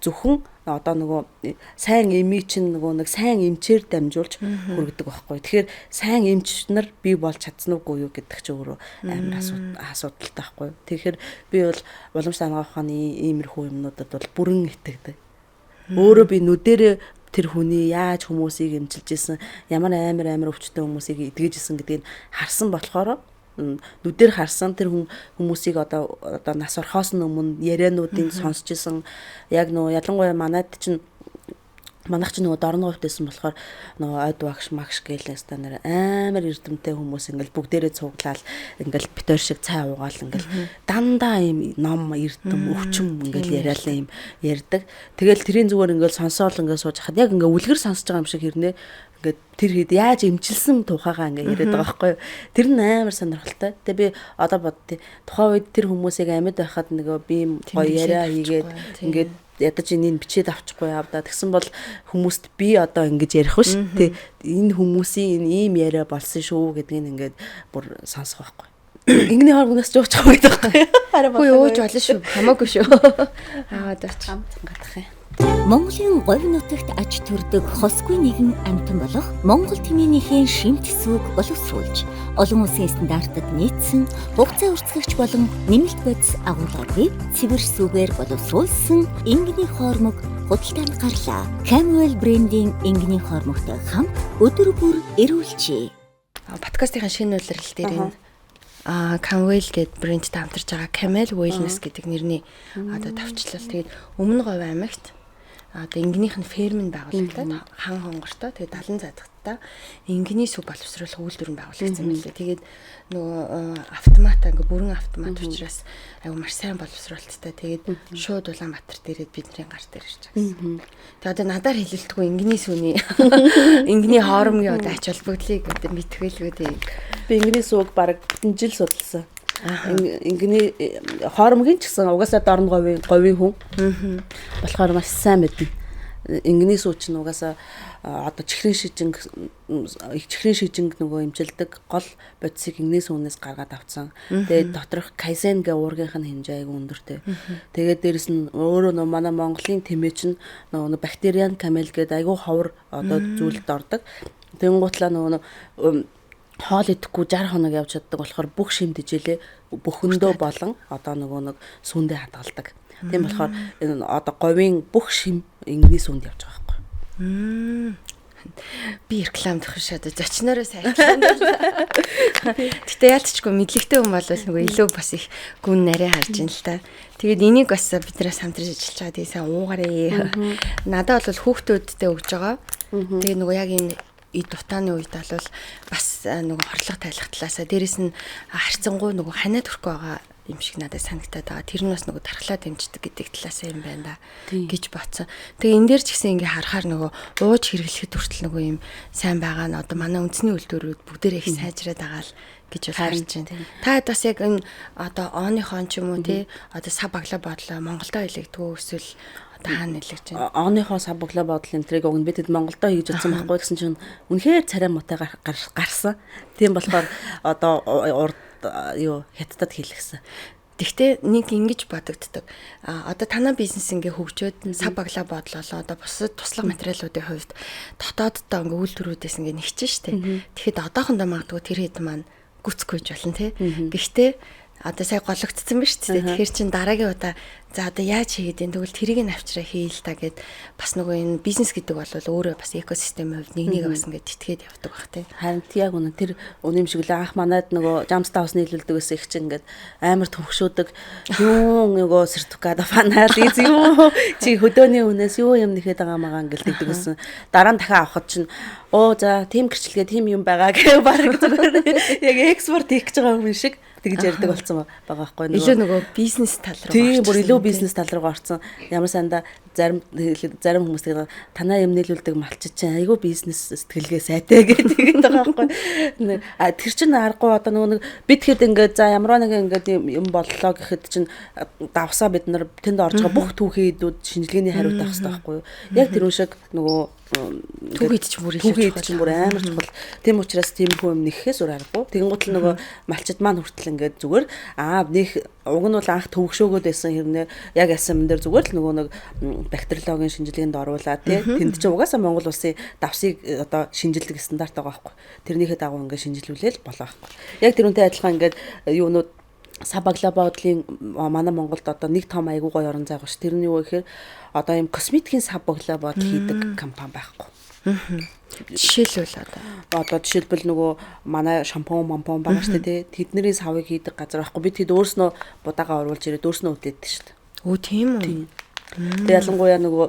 зөвхөн одоо нөгөө сайн эми чинь нөгөө нэг сайн эмчээр дамжуулж хүргэдэг байхгүй. Тэгэхээр сайн эмч нар бий болж чадсан уугүй юу гэдэг чинь өөрөө амар асуудалтай байхгүй. Тэгэхээр би бол уламжлалт анагаах ухааны иймэрхүү юмнуудад бол бүрэн итгэдэг. Өөрөө би нүдэрээ тэр хүний яаж хүмүүсийг эмчилж исэн, ямар амар амар өвчтөн хүмүүсийг эдгэж исэн гэдгийг харсан болохоор нүдээр харсан тэр хүмүүсийг одоо нас орхоос нь өмнө яриануудыг сонсч исэн. Яг нөгөө ялангуяа манайд чинь манайх чинь нөгөө дорны хувьд байсан болохоор нөгөө ойд багш магш гээл өста нэр амар эрдэмтэй хүмүүс ингээл бүгдээрээ цуглаал ингээл битэр шиг цай уугаал ингээл дандаа юм ном эрдэм өвчм ингээл яриалаа юм ярьдаг. Тэгэл тэрийн зүгээр ингээл сонсоол ингээл сууж хахад яг ингээ үлгэр сонсож байгаа юм шиг хэрнээ ингээд тэр хэд яаж эмчилсэн тухайгаа ингээ яриад байгаа байхгүй юу. Тэр нь амар сонирхолтой. Тэгээ би одоо боддیں۔ Тухайн үед тэр хүмүүсийг амьд байхад нөгөө би юм гоё яриа хийгээд ингээд ядаж энийг бичээд авчихгүй явдаа. Тэгсэн бол хүмүүст би одоо ингэж ярих биш. Тэ энэ хүмүүсийн энэ ийм яриа болсон шүү гэдгийг ингээд бүр сонсох байхгүй. Ингэний хормоноос ч уучих гэдэг байхгүй. Хараа ууж болно шүү. Хамаагүй шүү. Аваад авч. Гадах юм. Монголын говь нутагт аж төрдөг хосгүй нэгэн амьтан болох Монгол тэмээнийхээ шимт сүг боловсруулж олон улсын стандартад нийцсэн хугацаа үрцгэгч болон нэмэлт бодис агуулгааргүй цэвэр сүгээр боловсруулсан ингэний хоормог худалдаанд гарлаа. Camwell брендийн ингэний хоормогтой хамт өдөр бүр эрүүлжээ. Подкастын шинэ үйлрэл дээр энэ Camwell гэдэг брендтэй хамтарч байгаа Camel Wellness гэдэг нэрний одоо тавчлал. Тэгээд өмнө говь аймагт одоо ингэнийх нь ферм нь байгуулагдаад хан хонгортой тэгээд 70 задагттай ингэний сүг боловсруулах үйлдвэр нь байгуулагдсан байлээ. Тэгээд нөгөө автомат ингээ бүрэн автомат учраас айгу маш сайн боловсруулалттай. Тэгээд шууд Улаанбаатар дээрээ бидний гар дээр ирж байгаа гэсэн. Тэгээд одоо надаар хэлэлтгүй ингэний сүний ингэний хоормгийн одоо ач холбогдлыг одоо мэдхэлгүй дээ. Би ингэний сүг бараг бүтэн жил судалсан. Ингэний хоормгийн ч гэсэн угаасаа дорн говийн хүн. Болохоор маш сайн мэднэ. Ингэний сүү чинь угаасаа одоо чихрийн шижинг нөгөө эмчилдэг гол бодисыг ингэний сүүнээс гаргаад авцсан. Тэгээд доторх кайзен гэ уургийнх нь хэмжээ айгүй өндөртэй. Тэгээд дээрэс нь өөрөө нөгөө манай Монголын тэмээ чинь нөгөө бактериан камел гэдэг айгүй ховор одоо зүйлд ордог. Тэнгуутлаа нөгөө хоол идэхгүй 60 хоног явж чаддаг болохоор бүх шим тэжээлээ бөхөндөө болон одоо нөгөө нэг сүүндээ хадгалдаг. Тийм болохоор энэ одоо говийн бүх шим ингэний сүүнд явж байгаа байхгүй. Би реклам төх шүү дээ. Зочноороо сайн реклам. Гэтэ яалтчгүй мэдлэгтэй хүн бол нөгөө илүү бас их гүн нарийн харж ин л та. Тэгээд энийг бас биднээс хамтарч ажиллаж байгаа. Тэгээ сайн уугаарэ. Надад бол хүүхдүүдтэй өгж байгаа. Тэгээ нөгөө яг энэ эд утааны үед бол бас нөгөө хорлого тайлах талаасаа дээрэс нь харцангуй нөгөө ханаа төрөх байгаа юм шиг надад санагтаад байгаа. Тэр нь бас нөгөө тархлаа дэмждэг гэдэг талаасаа юм байна да гэж бодсон. Тэгээ энэ дээр ч гэсэн ингээ харахаар нөгөө ууж хэрэглэхэд хүртэл нөгөө юм сайн байгаа нь одоо манай үндэсний үйлдвэрүүд бүгдээрээ их сайжраад байгаа л гэж бол харж байна. Та бас яг энэ одоо ооныхон ч юм уу тий одоо сав баглаа бодлоо Монголдо хэлэгдгүү эсвэл одоо хаана нэлэгч байна? Ооныхоо сав баглаа бодол энэ тэрийг уг нь бид Монголдо хийж утсан байхгүй гэсэн чинь үнэхээр царай муутай гарсан. Тийм болохоор одоо урд юу хятадд хийлгэсэн. Тэгтээ нэг ингэж бодогддог. А одоо танаа бизнес ингээ хөгжөөд сав баглаа бодлолоо одоо бусад туслах материалуудын хувьд дотооддоо ингээ үйлдвэрүүдээс ингээ нэгчэн штэ. Тэгэхэд одоохондоо магадгүй тэр хэд маань гүцэхгүй ч болно тий. Гэхдээ одоо сая гологдсон ба шүү дээ. Тэгэхээр чин дараагийн удаа За одоо яаж хийгээд юм, тэгвэл тэрийг нь авчраа хийл та гэд бас нөгөө энэ бизнес гэдэг бол өөрөө бас экосистемийн хувьд нэг нэгэ бас ингээд тэтгээд явдаг бах тий. Харин яг үнэ тэр үнэ юм шиг л анх манад нөгөө Jamsta House нийлүүлдэг гэсэн их чинь ингээд амар төвхшөөдөг юу нөгөө сертификат фанализ юу чи хөдөөний үнээс юу юм нэхэд байгаа магаа ингээд тэгдэг гэсэн. Дараа нь дахин авахд чинь оо за тийм гэрчлэгээ тийм юм байгаа гэх бараг зүгээр яг экспорт хийх гэж байгаа юм шиг тэгж ярьдаг болсон байгаа байхгүй нөгөө илүү нөгөө бизнес тал руу тийм бүр илүү бизнес тал руу орсон. Ямар санда зарим хүмүүс тэгээд танаа юм нийлүүлдэг малчид чинь айгүй бизнес сэтгэлгээ сайтай гэдэг байгаа байхгүй. А тэр чинь аргагүй одоо нөгөө нэг бид хэд ингээд за ямар нэг ингээд юм боллоо гэхэд чинь давсаа бид нар тэнд орж байгаа бүх түүхийдүүд шинжилгээний хариут авах хэрэгтэй байхгүй юу. Яг тэр үн шиг нөгөө түүхийд чинь бүр илүү чухал. Амар чухал. Тийм учраас тиймэрхүү юм нэхэхээс өөр аргагүй. Тэгэнгүүт л нөгөө малчид маань хүртэл ингээд зүгээр нэх уг нь бол анх төвөгшөөгөөд байсан хэрнээ яг ясан юм дээр зүгээр л нөгөө нэг бактериологийн шинжилгээнд оруулаад тий тэнд чинь угаасаа Монгол улсын давсыг одоо шинжилдэг стандарт байгаа байхгүй. Тэрнийхээ дагуу ингээд шинжилүүлээл болоо байхгүй. Яг тэрүүнтэй адилхан ингээд юунууд Сабагла бодлын манай Монголд одоо нэг том айгуу гоё орон зай байгаа ш. Тэр нь юу гэхээр одоо юм косметикийн сабагла бодол хийдэг компани байхгүй. Жишээлбэл одоо жишээлбэл нөгөө манай шампунь мампун байгаа шүү дээ. Тэдний савыг хийдэг газар байхгүй. Бид хэд өөрснөө будаага оруулж ирээд өөрснөө үдээддэг шүү дээ. Өө тийм үү. Тэгээ ялангуяа нөгөө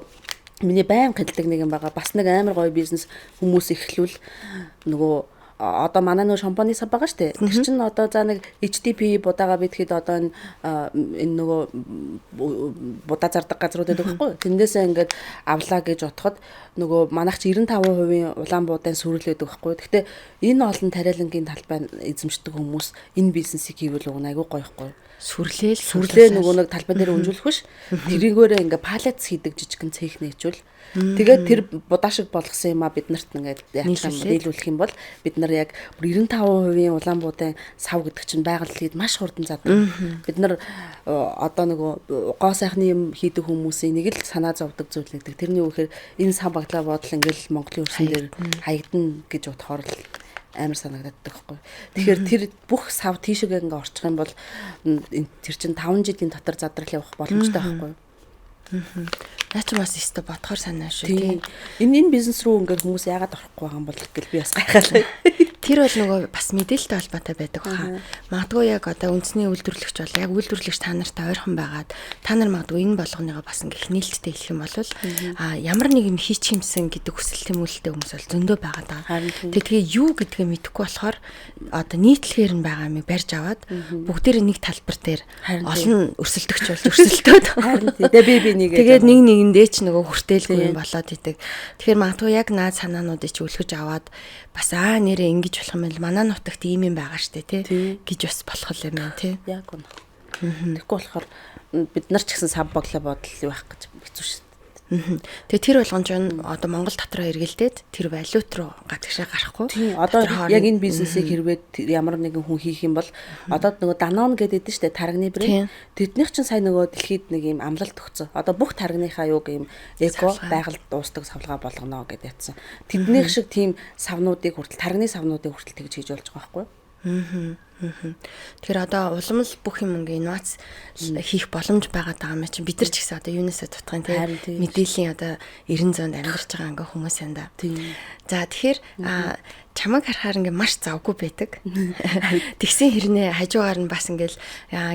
миний байн хэлдэг нэг юм байгаа. Бас нэг амар гоё бизнес хүмүүс эхлүүл нөгөө одоо манай нөө шампуны сав байгаа шүү дээ. Тэр чинь одоо за нэг HDP будаага бид хэд одоо энэ нөгөө будаа зардаг газрууд байдаг байхгүй юу? Тэндээсээ ингээд авлаа гэж бодоход нөгөө манайх чи 95% улаан буудаан сүрэл байдаг байхгүй юу? Гэхдээ энэ олон тариалангийн талбай эзэмшдэг хүмүүс энэ бизнесийг хийвэл уг нь айгүй гоё байхгүй юу? Сүрлээ нөгөө нэг талбай дээр өнжүүлэх биш. Тэрийгөөрээ ингээ палец хийдэг жижигэн цех нээчүүл. Тэгээд тэр будаа шиг болгосон юм а бид нарт ингээд нийлүүлэх юм бол бид нар яг 95% улаан буудаан сав гэдэг чинь байгаль хийд маш хурдан задаг. Бид нар одоо нөгөө гоо сайхны юм хийдэг хүмүүсийн нэг л санаа зовдөг зүйл нэгдэг. Тэрний үгээр энэ сав баглаа бодол ингээл Монголын өрсөн дээр хаягдана гэж бодохоор л амар санагдаад байхгүй. Тэгэхээр тэр бүх сав тийшээгээ ингээ орчих юм бол тэр чинь 5 жилийн дотор задрал явах боломжтой байхгүй. Наа чи бас өстө бодохоор санаа шүү тий. Энэ бизнес рүү ингээд хүмүүс яагаад орохгүй байгаа юм бол гэл би бас гайхалаа. Тэр бол нөгөө бас мэдээлэлтэй холбоотой байдаг баха. Магадгүй яг одоо үндэсний үйлдвэрлэгч бол яг үйлдвэрлэгч та нартай ойрхон байгаад та нар магадгүй энэ болгоныгоо бас ингээ нээлттэй хэлэх юм бол ямар нэг юм хийчих юмсан гэдэг хүсэл тэмүүлэлтэй хүмүүс бол зөндөө байгаа даа. Тэгээ юу гэдгээ мэдэхгүй болохоор одоо нийтлэхээр нь байгаа юмыг барьж аваад бүгдээрээ нэг талбар дээр олон өрсөлдөгч болж өрсөлдөөд. Харин тэгээ би би нэг тэгээд нэг нэгэндээ ч нөгөө хүртээлгүй юм болоод идэг. Тэгэхээр магадгүй яг наад санаануудыг чи үлгэж аваад бас нэрээ ингэж болох юм бол манай нутагт ийм юм байгаа штэ тий гэж бас болох юм байна тий. Яг үнэ. Тэгэхгүй болохоор бид нар ч гэсэн сав баглаа бодол байх гэж хэцүү шүү. Тэгээ тэр болгон ч одоо Монгол дотроо эргэлдээд тэр валют руу гадагшаа гарахгүй. Тийм. Одоо яг энэ бизнесийг хэрвээ ямар нэгэн хүн хийх юм бол одоо нөгөө Danone гэдэг нь шүү дээ тарганы брэнд. Тэднийх чинь сая нөгөө дэлхийд нэг юм амлалт өгсөн. Одоо бүх таргийнхаа юуг юм эко байгальд дуустдаг савлгаа болгоно гэдээ ятсан. Тэднийх шиг тийм савнуудыг хүртэл тарганы савнуудыг хүртэл тэгж хийж болж байгаа байхгүй юу? Тэгэхээр одоо улам л бүх юм ингээ инновац хийх боломж байгаа даа юм чинь бид нар ч гэсэн одоо юунасаа дутах юм те мэдээллийн одоо 90 зуунд амьдарч байгаа ингээ хүмүүс юм да. За тэгэхээр чамайг харахаар ингээ маш завгүй байдаг. Тэгсэн хэрнээ хажуугаар нь бас ингээл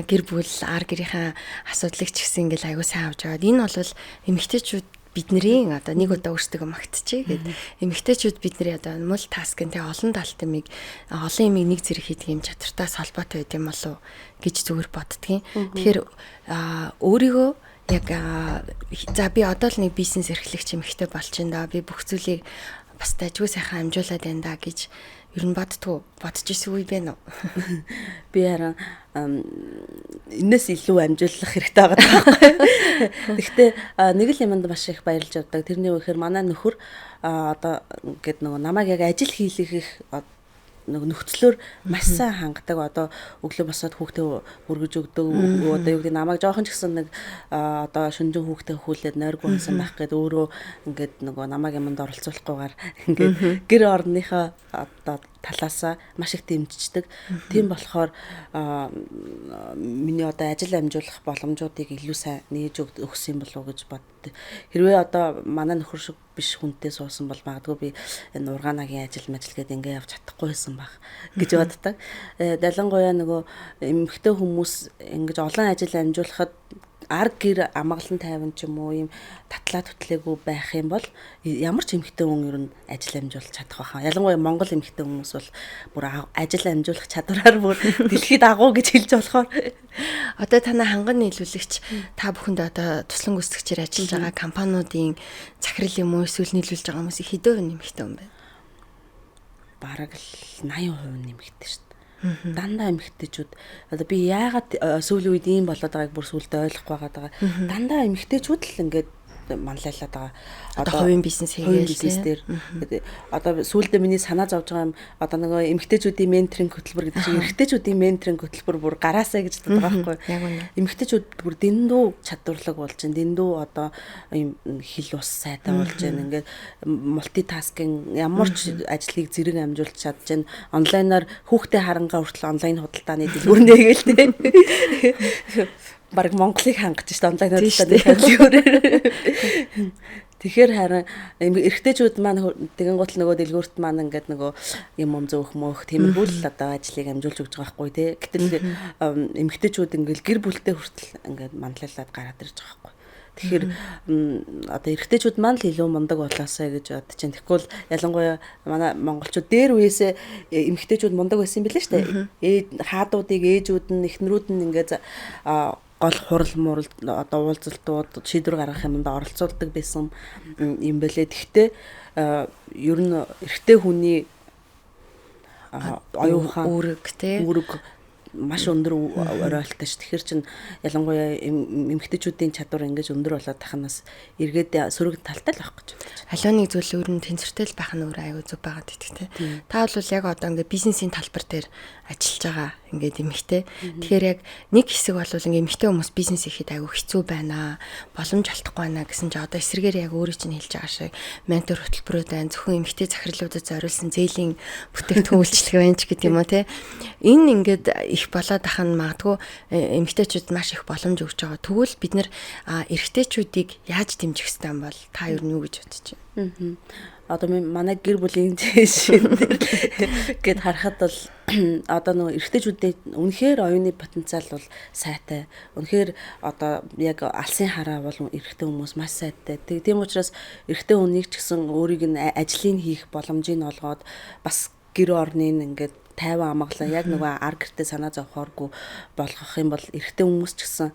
гэр бүл ар гэрийнхээ асуудлыг ч гэсэн ингээл аягүй сайн авч яваад энэ бол эмэгтэйчүүд бидний одоо нэг удаа өөрсдөө магтчихъя гэд эмэгтэйчүүд бидний одоо мультаскинг тэ олон талт юмыг олон юмыг нэг зэрэг хийдэг юм чадвартаас холбоотой байд юм болов гэж зүгээр боддгийн. Тэгэхээр өөрийгөө яг за би одоо л нэг бизнес эрхлэгч эмэгтэй болчихно да. Би бүх зүйлийг бас дажгүй сайхан амжуулаад байна да гэж ер нь боддгоо бодож исэн үе байна уу? Би харин энэс илүү амжуулах хэрэгтэй байгаа байхгүй. Гэхдээ нэг л юмд маш их баярлж явдаг. Тэрний үехээр манай нөхөр одоо ингээд нөгөө намайг яг ажил хийлгэх нөгөө нөхцлөөр маш сайн хангадаг. Одоо өглөө босоод хүүхдээ өргөж өгдөг. Одоо юу гэдэг намайг жоохон ч гэсэн нэг одоо шүнжин хүүхдээ хүүлээд нойргүй байсан байх гээд өөрөө ингээд нөгөө намайг юмд оролцуулахгүйгээр ингээд гэр орныхоо одоо талаасаа маш их дэмжиждэг. Тийм болохоор миний одоо ажил амжуулах боломжуудыг илүү сайн нээж өгсөн юм болов уу гэж боддог. Хэрвээ одоо манай нөхөр шиг биш хүнтэй суусан бол магадгүй би энэ ургаанагийн ажил мажил гээд ингээ явж чадахгүй байсан байх гэж боддог. Ялангуяа нөгөө эмэгтэй хүмүүс ингэж олон ажил амжуулахад ар гэр амгалан тайван ч юм уу ийм татлаа түтлээгүй байх юм бол ямар ч эмэгтэй хүн ер нь ажил амжуулах чадах байхаа. Ялангуяа Монгол эмэгтэй хүмүүс бол бүр ажил амжуулах чадвараар бүр дэлхийд агуу гэж хэлж болохоор. Одоо танай ханган нийлүүлэгч та бүхэнд одоо туслан гүйцэтгэгчээр ажиллаж байгаа компаниудын захирал юм уу эсвэл нийлүүлж байгаа хүмүүсийн хэдэн хувь нэмэгтэй юм бэ? Бараг л 80% нэмэгтэй шүү дээ. Дандаа эмэгтэйчүүд одоо би яагаад сүүлийн үед ийм болоод байгааг бүр сүүлдээ ойлгохгүй байгаа. Дандаа эмэгтэйчүүд л ингээд манлайлаад байгаа. Одоо хувийн бизнес хийгээл бизнес дээр одоо сүүлдээ миний санаа зовж байгаа юм одоо нөгөө эмэгтэйчүүдийн менторинг хөтөлбөр гэдэг чинь эрэгтэйчүүдийн менторинг хөтөлбөр бүр гараасаа гэж боддог байхгүй. Эмэгтэйчүүд бүр дэндүү чадварлаг болж байна. Дэндүү одоо ийм хэл ус сайтай болж байна. Ингээд мултитаскинг ямар ч ажлыг зэрэг амжуулж чадж байна. Онлайнаар хүүхдээ харангаа хүртэл онлайн худалдааны дэлгүүр нээгээл тэ. Бараг Монголыг хангаж штэ онлайн худалдааны дэлгүүрээр. Тэгэхээр харин эрэгтэйчүүд маань тэгэн гутал нөгөө дэлгүүрт маань ингээд нөгөө юм зөөх мөөх тиймэрхүү л одоо ажлыг амжуулж өгч байгаа байхгүй тий. Гэтэл эмэгтэйчүүд ингээд гэр бүлтэй хүртэл ингээд манлайлаад гараад ирж байгаа байхгүй. Тэгэхээр одоо эрэгтэйчүүд маань л илүү мундаг болоосай гэж бодож чинь. Тэгэхгүй бол ялангуяа манай монголчууд дээр үеэсээ эмэгтэйчүүд мундаг байсан юм билээ штэ. Хаадуудыг ээжүүд нь эхнэрүүд нь ингээд гол хурал мурал одоо уулзалтууд шийдвэр гаргах юмд оролцуулдаг байсан юм бэлээ. Тэгэхдээ ер нь эрэгтэй хүний оюун ухаан үүрэг тий үүрэг маш өндөр оройлтой ш. Тэгэхээр чин ялангуяа эмэгтэйчүүдийн чадвар ингэж өндөр болоод тахнаас эргээд сөрөг талтай л байх гэж бодож. Аливаа нэг зүйл өөр нь тэнцвэртэй л байх нь өөр аюу зүг байгаа гэдэг тий. Та бол яг одоо ингээ бизнесийн талбар дээр ажиллаж байгаа ингээд эмэгтэй. Тэгэхээр яг нэг хэсэг бол ингээ эмэгтэй хүмүүс бизнес хийхэд аюу хэцүү байна. Боломж олдохгүй байна гэсэн чи одоо эсрэгээр яг өөрөө чинь хэлж байгаа шиг ментор хөтөлбөрүүд байна. Зөвхөн эмэгтэй захирлуудад зориулсан зээлийн бүтээгдэхүүн үйлчилгээ байна ч гэдэг юм уу тий. Энэ ингээд их болоод ах нь магадгүй эмэгтэйчүүд маш их боломж өгч байгаа. Тэгвэл бид нэр эрэгтэйчүүдийг яаж дэмжих ёстой юм бол та юу нь юу гэж бодож байна? Одоо манай гэр бүлийн жишээн дээр гэд харахад бол одоо нөгөө эрэгтэйчүүдийн үнэхээр оюуны потенциал бол сайтай. Үнэхээр одоо яг алсын хараа бол эрэгтэй хүмүүс маш сайтай. Тийм учраас эрэгтэй хүнийг ч гэсэн өөрийг нь ажлыг хийх боломжийг олгоод бас гэр орныг ингээд тайван амгалан яг нөгөө ар гэртээ санаа зовхооргүй болгох юм бол эрэгтэй хүмүүс ч гэсэн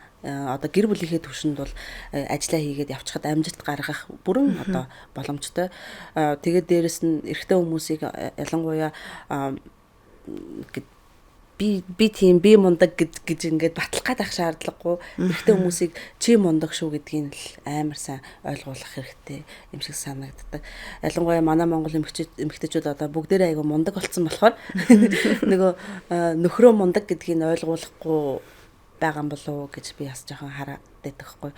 одоо гэр бүлийнхээ түвшинд бол ажиллаа хийгээд явчихад амжилт гаргах бүрэн одоо боломжтой. Тэгээд дээрэс нь эрэгтэй хүмүүсийг ялангуяа би тийм би мундаг гэж ингээд батлах гээд ах шаардлагагүй. Эрэгтэй хүмүүсийг чи мундаг шүү гэдгийг л амар сайн ойлгуулах хэрэгтэй юм шиг санагддаг. Ялангуяа манай Монгол эмэгтэйчүүд одоо бүгдээрээ айгүй мундаг болсон болохоор нөгөө нөхрөө мундаг гэдгийг ойлгуулахгүй байгаа юм болов уу гэж би бас жоохон хараад байдаг хгүй.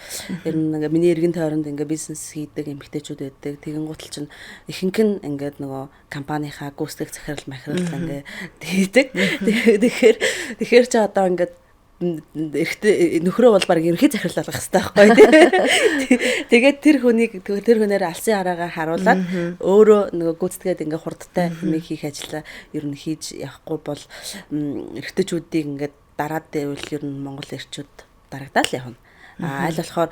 Ер нь ингээ миний эргэн тойронд ингээ бизнес хийдэг эмэгтэйчүүд байдаг. Тэгэн гутал чинь ихэнх нь ингээд нөгөө компанийнхаа гүйцэтгэх захирал махирал ингээ хийдэг. Тэгэхээр чи одоо ингээд эрэгтэй нөхрөө бол баг ерөнхий захирал болгох хэрэгтэй байхгүй тий. Тэгээд тэр хүнийг тэр хүнээр алсын хараагаа харуулад өөрөө нөгөө гүйцэтгээд ингээ хурдтай юм хийх ажлаа ер нь хийж явахгүй бол эрэгтэйчүүдийг ингээд дараад байвал ер нь Монгол эрчүүд дарагдаал явна. А аль болохоор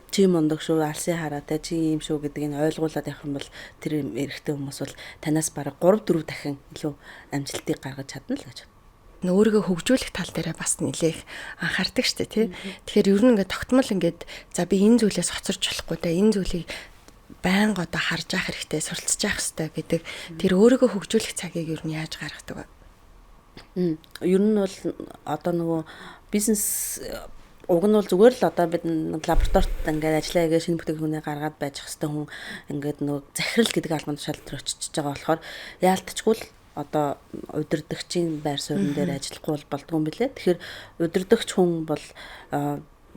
чи мундаг шүү, алсын хараатай, чи ийм шүү гэдгийг ойлгуулад явах юм бол тэр эрэгтэй хүмүүс бол танаас бараг 3 4 дахин илүү амжилтыг гаргаж чадна л гэж. Өөрийгөө хөгжүүлэх тал дээрээ бас нэлээх анхаардаг штэ тий. Тэгэхээр ер нь ингээд тогтмол ингээд за би энэ зүйлээс хоцорч болохгүй да, энэ зүйлийг байнга одоо харж явах хэрэгтэй, суралцж явах хэрэгтэй гэдэг тэр өөрийгөө хөгжүүлэх цагийг ер нь яаж гаргадаг вэ? Ер нь бол одоо нөгөө бизнес уг нь бол зүгээр л одоо бид лабораторид ингээд ажиллаа хийгээ шинэ бүтээгдэхүүнээ гаргаад байж хэвээр хүн ингээд нөгөө захирал гэдэг албан тушаал төр очиж байгаа болохоор яалтчгүй л одоо удирдагчийн байр суурин дээр ажиллахгүй бол болдгүй юм билээ. Тэгэхээр удирдагч хүн бол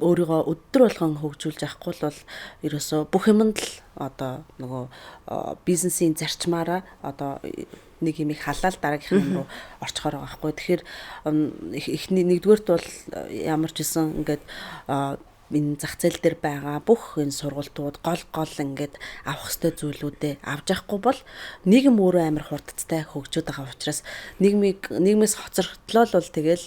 өөрийгөө өдөр болгон хөгжүүлж авахгүй бол ерөөсөө бүх юмд л одоо нөгөө бизнесийн зарчмаараа одоо нэг юм их халаал дараагийнх юм руу орчхоор байгаа байхгүй. Тэгэхээр эхний нэгдүгээрт бол ямар ч гэсэн ингээд энэ зах зээл дээр байгаа бүх энэ сургалтууд гол гол ингээд авах ёстой зүйлүүдээ авч явахгүй бол нийгэм өөрөө амар хурдцтай хөгжөөд байгаа учраас нийгмээс хоцрогдлоо л бол тэгэл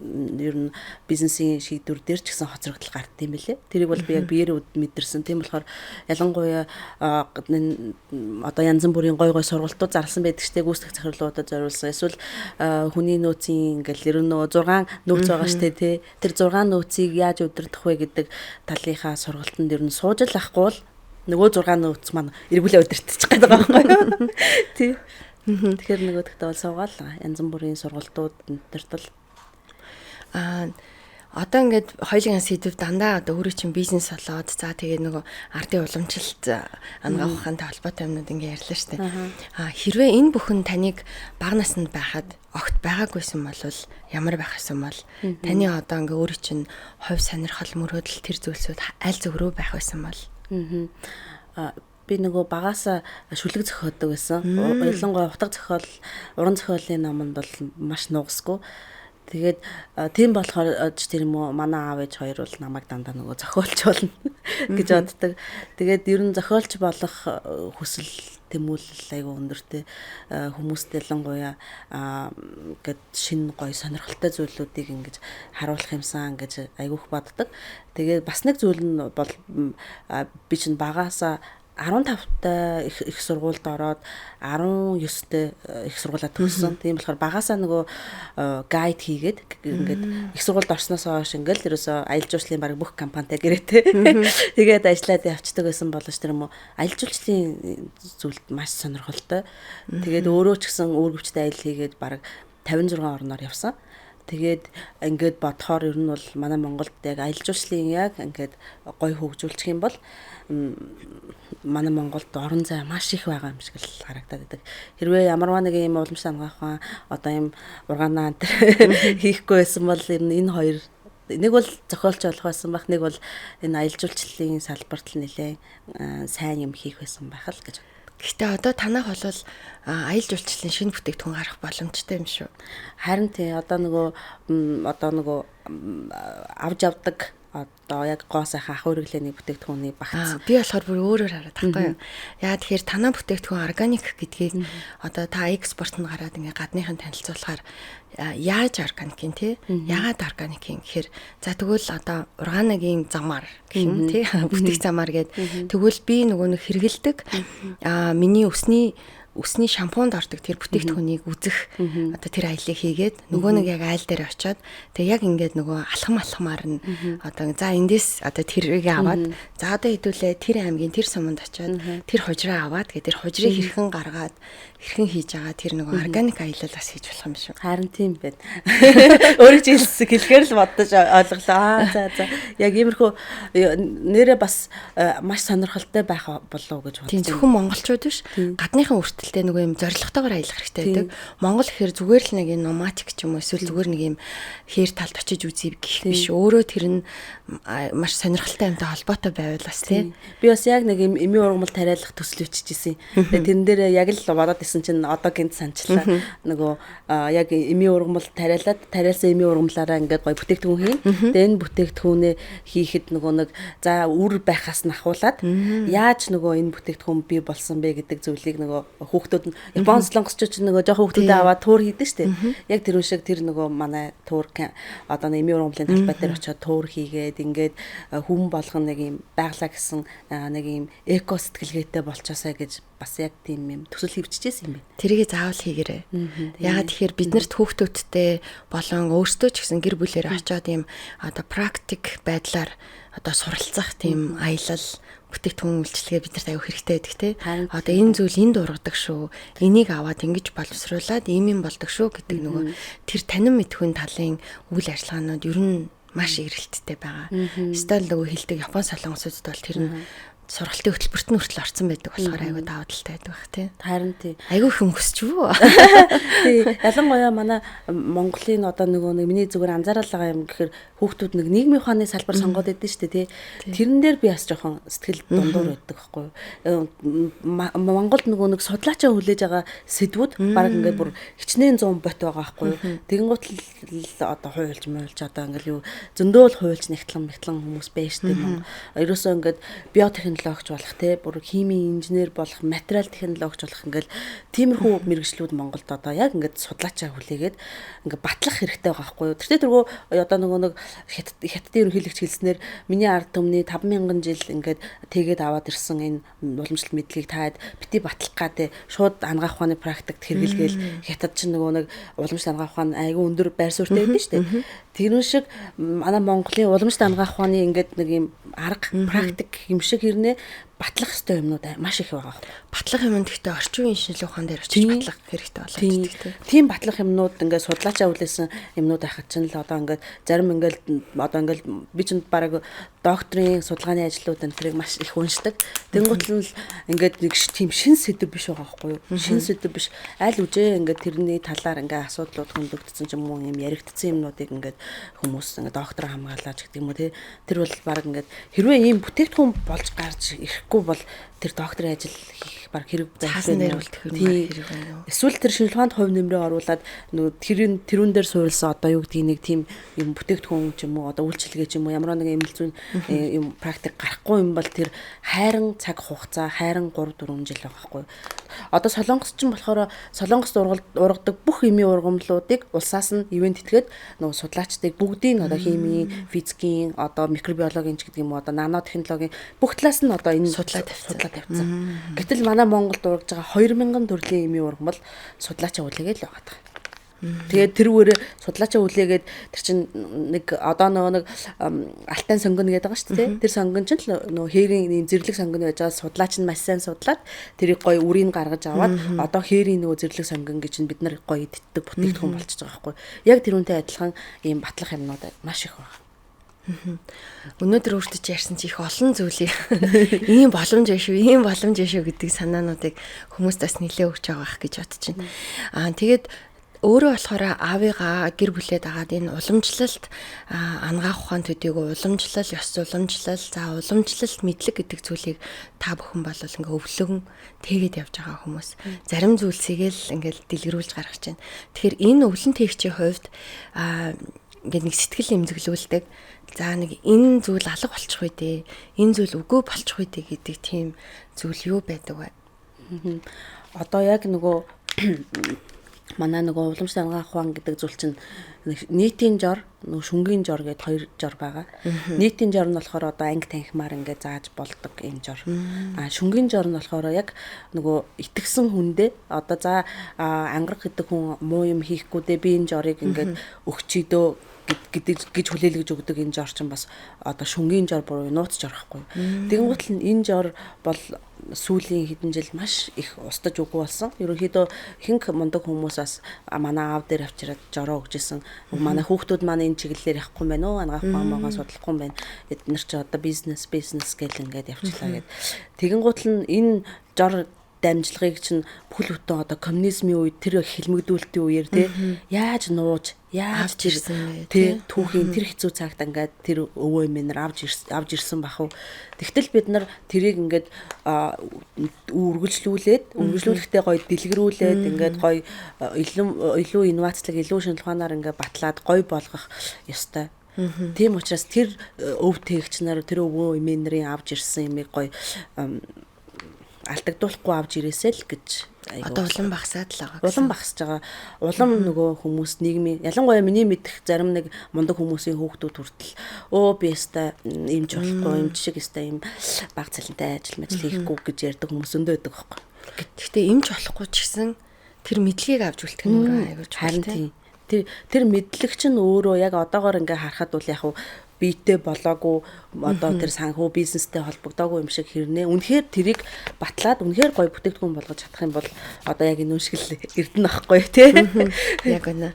ер нь бизнесийн шийдвэр дээр ч гэсэн хоцрогдол гард юм билэ. Тэрийг бол би яг биеэр мэдэрсэн. Тийм болохоор ялангуяа одоо янз бүрийн гой гой сургалтууд зарласан байдаг штэ, гүйцэтгэх захирлуудад зориулсан. Эсвэл хүний нөөцийн ингээл ер нь нөгөө 6 нөөц байгаа штэ тий. Тэр 6 нөөцийг яаж удирдах вэ гэдэг талынхаа сургалтанд ер нь сууж л ахгүй бол нөгөө 6 нөөц маань эргүүлээ удирдчих гээд байгаа байхгүй юу? Тий. Тэгэхээр нөгөөдөгтөө бол суугаал янз бүрийн сургалтууд энтерт бол Одоо ингээд хоёулын сэдв дандаа одоо өөрөө чинь бизнес болоод за тэгээ нөгөө ардын уламжлалт ангаа ухаантай холбоотой юмнууд ингээ ярьлаа штэ. Хэрвээ энэ бүхэн таныг бага наснд байхад огт байгаагүйсэн бол ямар байх гэсэн бол таны одоо ингээ өөрөө чинь хувь сонирхол мөрөөдөл тэр зүйлсүүд аль зөв рүү байх байсан бол? Би нөгөө багаасаа шүлэг зохиодог байсан. Ялангуяа утга зохиол, уран зохиолын номонд бол маш нугасгүй. Тэгээд тийм болохоор тэр юм уу манай аав ээж хоёр бол намайг дандаа нөгөө зохиолч болно гэж боддог. Тэгээд ер нь зохиолч болох хүсэл тэмүүлэл айгүй өндөртэй хүмүүст ялангуяа ингээд шинэ гоё сонирхолтой зүйлүүдийг ингэж харуулах юмсан гэж айгүйх боддог. Тэгээд бас нэг зүйл нь бол би чинь багаасаа 15-тай их сургуульд ороод 19-тэй их сургуулаа төгссөн. Тийм болохоор багасаа нөгөө гайд хийгээд ингээд их сургуульд орсноос хойш ингээл ерөөсөө аялал жуулчлалын бараг бүх компанитай гэрээтэй. Тэгээд ажиллаад явцдаг байсан боловч тэр юм уу аялал жуулчлалын зүйлд маш сонирхолтой. Тэгээд өөрөө ч гэсэн үүргэвчтэй аялал хийгээд бараг 56 орноор явсан. Тэгээд ингээд бодохоор ер нь бол манай Монголд яг аялал жуулчлалын яг ингээд гоё хөгжүүлчих юм бол манай Монголд орон зай маш их байгаа юм шиг л харагдаад байдаг. Хэрвээ ямарваа нэг юм уламжлалт ангаах одоо юм ургаанаа энэ хийхгүй байсан бол ер нь энэ хоёр нэг бол зохиолч болох байсан байх, нэг бол энэ аялал жуулчлалын салбарт л нэлээ сайн юм хийх байсан байх л гэж. Гэхдээ одоо танах бол аялал жуулчлалын шинэ бүтээгдэхүүн гарах боломжтой юм шүү. Харин тий одоо нөгөө авч явдаг одоо яг гоо сайхан ах үргэлээний бүтээгдэхүүний багц. Би болохоор бүр өөрөөр хараад байхгүй юу. Яа тэгэхээр танаа бүтээгдэхүүн органик гэдгийг одоо та экспортод гараад ингээ гадныхан танилцуулахаар яаж органик юм те? Яагаад органик юм гэхээр за тэгвэл одоо ургаанагийн замаар гэх юм те бүтээх замаар гээд тэгвэл би нөгөө нэг хэрэгэлдэг миний өсний шампунд ордог тэр бүтээгдэхүүнийг үзэх одоо тэр аяллыг хийгээд нөгөө нэг яг айл дээр очиод тэг яг ингээд нөгөө алхам алхмаар нь одоо за эндээс одоо тэрийг аваад за одоо хэдүүлээ тэр аймгийн тэр суманд очиод тэр хужраа аваад гэ тэр хужрыг хэрхэн гаргаад хэрхэн хийж байгаа тэр нөгөө органик аялал бас хийж болох юм шүү. Харин тийм байна. Өөрөө ч хэлсэн хэлэхээр л бодож ойлголоо. За за. Яг иймэрхүү нэрээ бас маш сонирхолтой байх болов уу гэж бодсон. Тийм зөвхөн монголчууд биш. Гадныхан хүртэл нөгөө юм зорилготойгоор аялах хэрэгтэй байдаг. Монгол гэхээр зүгээр л нэг юм номатик ч юм уу эсвэл зүгээр нэг юм хээр талд очиж үзье гэх биш. Өөрөө тэр нь маш сонирхолтой юмтай холбоотой байвал бас тийм. Би бас яг нэг юм эмийн ургамал тариалах төсөл биччихсэн. Тэгээ тэрэн дээр яг л бодоод исэн чинь одоо гинт санчлаа. Нөгөө яг эмийн ургамал тариалаад тариалсан эмийн ургамлаараа ингээд гоё бүтээгдэхүүн хийн. Тэгээ энэ бүтээгдэхүүнээ хийхэд нөгөө нэг за үр байхаас нь ахуулаад яаж нөгөө энэ бүтээгдэхүүн бий болсон бэ гэдэг зүйлийг нөгөө хүүхдүүд нь Япон солонгосчууд ч нөгөө жоохон хүүхдүүдээ аваад тур хийдэж штэ. Яг тэр үн шиг тэр нөгөө манай тур одоо эмийн ургамлын талбай дээр очиод тур хийгээд ингээд хүн болгон нэг юм байглаа гэсэн нэг юм эко сэтгэлгээтэй болчоосай гэж бас яг тийм юм төсөл хөвччихсэн юм байна. Тэрийг заавал хийгээрэй. Яагаад тэгэхээр биднэрт хүүхдүүдтэй болон өөрсдөө ч гэсэн гэр бүлээр очиод ийм одоо практик байдлаар одоо суралцах тийм аялал бүтээгдэхүүн үйлчилгээ биднэрт аюу хэрэгтэй байдаг те. Одоо энэ зүйл энд ургадаг шүү. Энийг аваад ингэж боловсруулад ийм юм болдог шүү гэдэг нөгөө тэр танин мэдхүйн талын үйл ажиллагаанууд ер нь маш эрэлттэй байгаа. Стайл нөгөө хэлдэг Япон солонгосуудад бол тэр нь сургалтын хөтөлбөрт нь хүртэл орсон байдаг болохоор айгүй давуу талтай байдаг бах тий. Харин тий. Айгүй их хөнгөсч үү? Тий. Ялангуяа манай Монголын одоо нөгөө нэг миний зүгээр анзаарал байгаа юм гэхээр хүүхдүүд нэг нийгмийн ухааны салбар сонгоод идэв шүү дээ тий. Тэрэн дээр би бас жоохон сэтгэл дундуур байдаг байхгүй юу. Монголд нөгөө нэг судлаачаа хүлээж байгаа сэдвүүд баг ингээд бүр хичнээн 100 бот байгаа байхгүй юу. Тэгэнгүүт л одоо хуйлж муйлж одоо ингээд юу зөндөөл хуйлж нэгтлэн хүмүүс байж шүү дээ. Ерөөсөө ингээд биотехнологич болох те бүр химийн инженер болох, материал технологич болох ингээл тиймэрхүү мэргэжлүүд Монголд одоо яг ингээд судлаачаа хүлээгээд ингээд батлах хэрэгтэй байгаа байхгүй юу. Тэртээ тэргүү одоо нөгөө нэг хятадын ерөнхийлөгч хэлснээр миний ард түмний 5000 жил ингээд тэгээд аваад ирсэн энэ уламжлалт мэдлэгийг таад бити батлах га те шууд анагаах ухааны практикт хэрэглэгээл хятад чинь нөгөө нэг уламжлалт анагаах ухаан айгүй өндөр байр суурьтай байдаг шүү дээ. Тэрэн шиг манай Монголын уламжлалт анагаах ухааны ингээд нэг юм арга практик юм шиг хэрнээ батлах ёстой юмнууд маш их байгаа. Батлах юм гэхдээ орчин үеийн шинжилгээ ухаан дээр очиж батлах хэрэгтэй болоод ирдэг тийм. Тийм батлах юмнууд ингээд судлаачаа хүлээсэн юмнууд байхад чинь л одоо ингээд зарим ингээд одоо ингээд би чинь бараг докторийн судалгааны ажлууд энэ тэрийг маш их уншдаг. Тэнгуут нь л ингээд нэг тийм шин сэдв биш байгаа байхгүй юу? Шин сэдв биш. Аль үжээ ингээд тэрний талаар ингээд асуудлууд хөндөгдсөн ч юм уу юм яригдсан юмнуудыг ингээд хүмүүс ингээд доктор хамгаалаач гэдэг юм уу тий. Тэр бол бараг ингээд хэрвээ ийм бүтээгдэхүүн болж гарч ирэхгүй бол тэр докторийн ажил хийх баг хэрэг цаасан дээр үлдэх юм хэрэг байна уу? Эсвэл тэр шинжилгээ ухаанд хувь нэмрээ оруулаад нөгөө тэрүүн дээр суурилсан одоо юу гэдгийг нэг тийм юм бүтээгдэхүүн ч юм уу одоо үйлчилгээ ч юм уу ямар нэгэн эмнэлэг зүйн юм практик гарахгүй юм бол тэр хайран цаг хугацаа хайран 3 4 жил байгаа байхгүй юу? Одоо Солонгос ч юм болохоор Солонгост ургадаг бүх эмийн ургамлуудыг улсаас нь ивент этгээд нөгөө судлаачдыг бүгдийг одоо химийн, физикийн, одоо микробиологийн ч гэдэг юм уу одоо нанотехнологийн бүх талаас нь одоо энэ судлаа тавьсан. Гэтэл манай Монголд ургаж байгаа 2000 төрлийн эмийн ургамал судлаачаа хүлээгээд л байгаа. Тэгээд тэрүүгээр судлаачаа хүлээгээд тэр чинь нэг одоо нөгөө нэг алтан сонгоно гэдэг байгаа шүү дээ. Тэр сонгон чинь л нөгөө хээрийн зэрлэг сонгоно байж байгаа судлаач нь маш сайн судлаад тэрийг гоё үрийг гаргаж аваад одоо хээрийн нөгөө зэрлэг сонгон гэж нь бид нар гоё иддэг бүтээгдэхүүн болчихж байгаа байхгүй. Яг тэрүүнтэй адилхан ийм батлах юмнууд маш их байна. Өнөөдөр өөртөө чи ярьсан чи их олон зүйлийг ийм боломж шүү, ийм боломж шүү гэдэг санаануудыг хүмүүст бас нэлээ өгч байгаа байх гэж бодож байна. Аа тэгээд өөрөө болохоор аавыгаа гэр бүлээ дагаад энэ уламжлалт анагаах ухаан төдийгүй уламжлал, ёс зүйн, за уламжлалт мэдлэг гэдэг зүйлийг та бүхэн бол ингээ өвлөн тэгээд явж байгаа хүмүүс. Зарим зүйлсийг л ингээл дэлгэрүүлж гаргаж байна. Тэгэхээр энэ өвлөн тээгчийн хувьд ингээд нэг сэтгэл эмзэглүүлдэг. За нэг энэ зүйл алга болчих үү дээ. Энэ зүйл үгүй болчих үү дээ гэдэг тийм зүйл юу байдаг вэ? Одоо яг нөгөө манай нөгөө уламжлалт анагаах ухаан гэдэг зүйл чинь нийтийн жор, нөгөө шүнгийн жор гэдэг хоёр жор байгаа. Нийтийн жор нь болохоор одоо анги танхимаар ингээд зааж болдог юм жор. А шүнгийн жор нь болохоор яг нөгөө итгэсэн хүндээ одоо за ангарах гэдэг хүн муу юм хийхгүй дээ би энэ жорыг ингээд өгчий дөө гэдэг гэж хүлээлгэж өгдөг энэ жор чинь бас одоо шүнгийн жор буюу нууц жор байхгүй. Тэгэнгүүт л энэ жор бол сүүлийн хэдэн жил маш их устдаж үгүй болсон. Ерөнхийдөө ихэнх мундаг хүмүүс бас манай аав дээр авчираад жороо өгч исэн. Манай хүүхдүүд маань энэ чиглэлээр явахгүй юм байна уу? Анагаах ухаан судлахгүй юм байна. Эд нар чи одоо бизнес гэл ингээд явчлаа гэд. Тэгэнгүүт л энэ жор дамжлагыг чинь бүхэл бүтэн одоо коммунизмын үед тэр хилмигдүүлэлтийн үеэр тий яаж нууж яаж ирсэн бэ тий түүхийн тэр хэцүү цагт ингээд тэр өвөө эмээнэр авч ирсэн бах уу. Тэгтэл бид нар тэрийг ингээд үргэлжлүүлээд үргэлжлүүлэхдээ гоё дэлгэрүүлээд ингээд гоё илүү инновацлог илүү шинжилгээ ухаанаар ингээд батлаад гоё болгох ёстой. Тийм учраас тэр өв тээгч нар тэр өвөө эмээнэрийн авч ирсэн юмыг гоё алдагдуулахгүй авч ирээсэй л гэж одоо улам багасаад л байгаа. Улам багасж байгаа. Улам нөгөө хүмүүс нийгмийн ялангуяа миний мэдэх зарим нэг мундаг хүмүүсийн хүүхдүүд хүртэл өө би өстой эмч болохгүй эмч шиг өстой юм баг цалинтай ажил мажил хийхгүй гэж ярьдаг хүмүүс өндөө байдаг байхгүй. Гэхдээ эмч болохгүй ч гэсэн тэр мэдлэгийг авч үлдэх нь өөрөө аягүй чухал тийм. Тэр мэдлэг чинь өөрөө яг одоогоор ингээ харахад бол яг биетэй болоогүй одоо тэр санхүү бизнестэй холбогдоогүй юм шиг хэрнээ. Үнэхээр тэрийг батлаад үнэхээр гоё бүтээгдэхүүн болгож чадах юм бол одоо яг энэ үншгэл эрдэнэ ахгүй тий. Яг үнэ.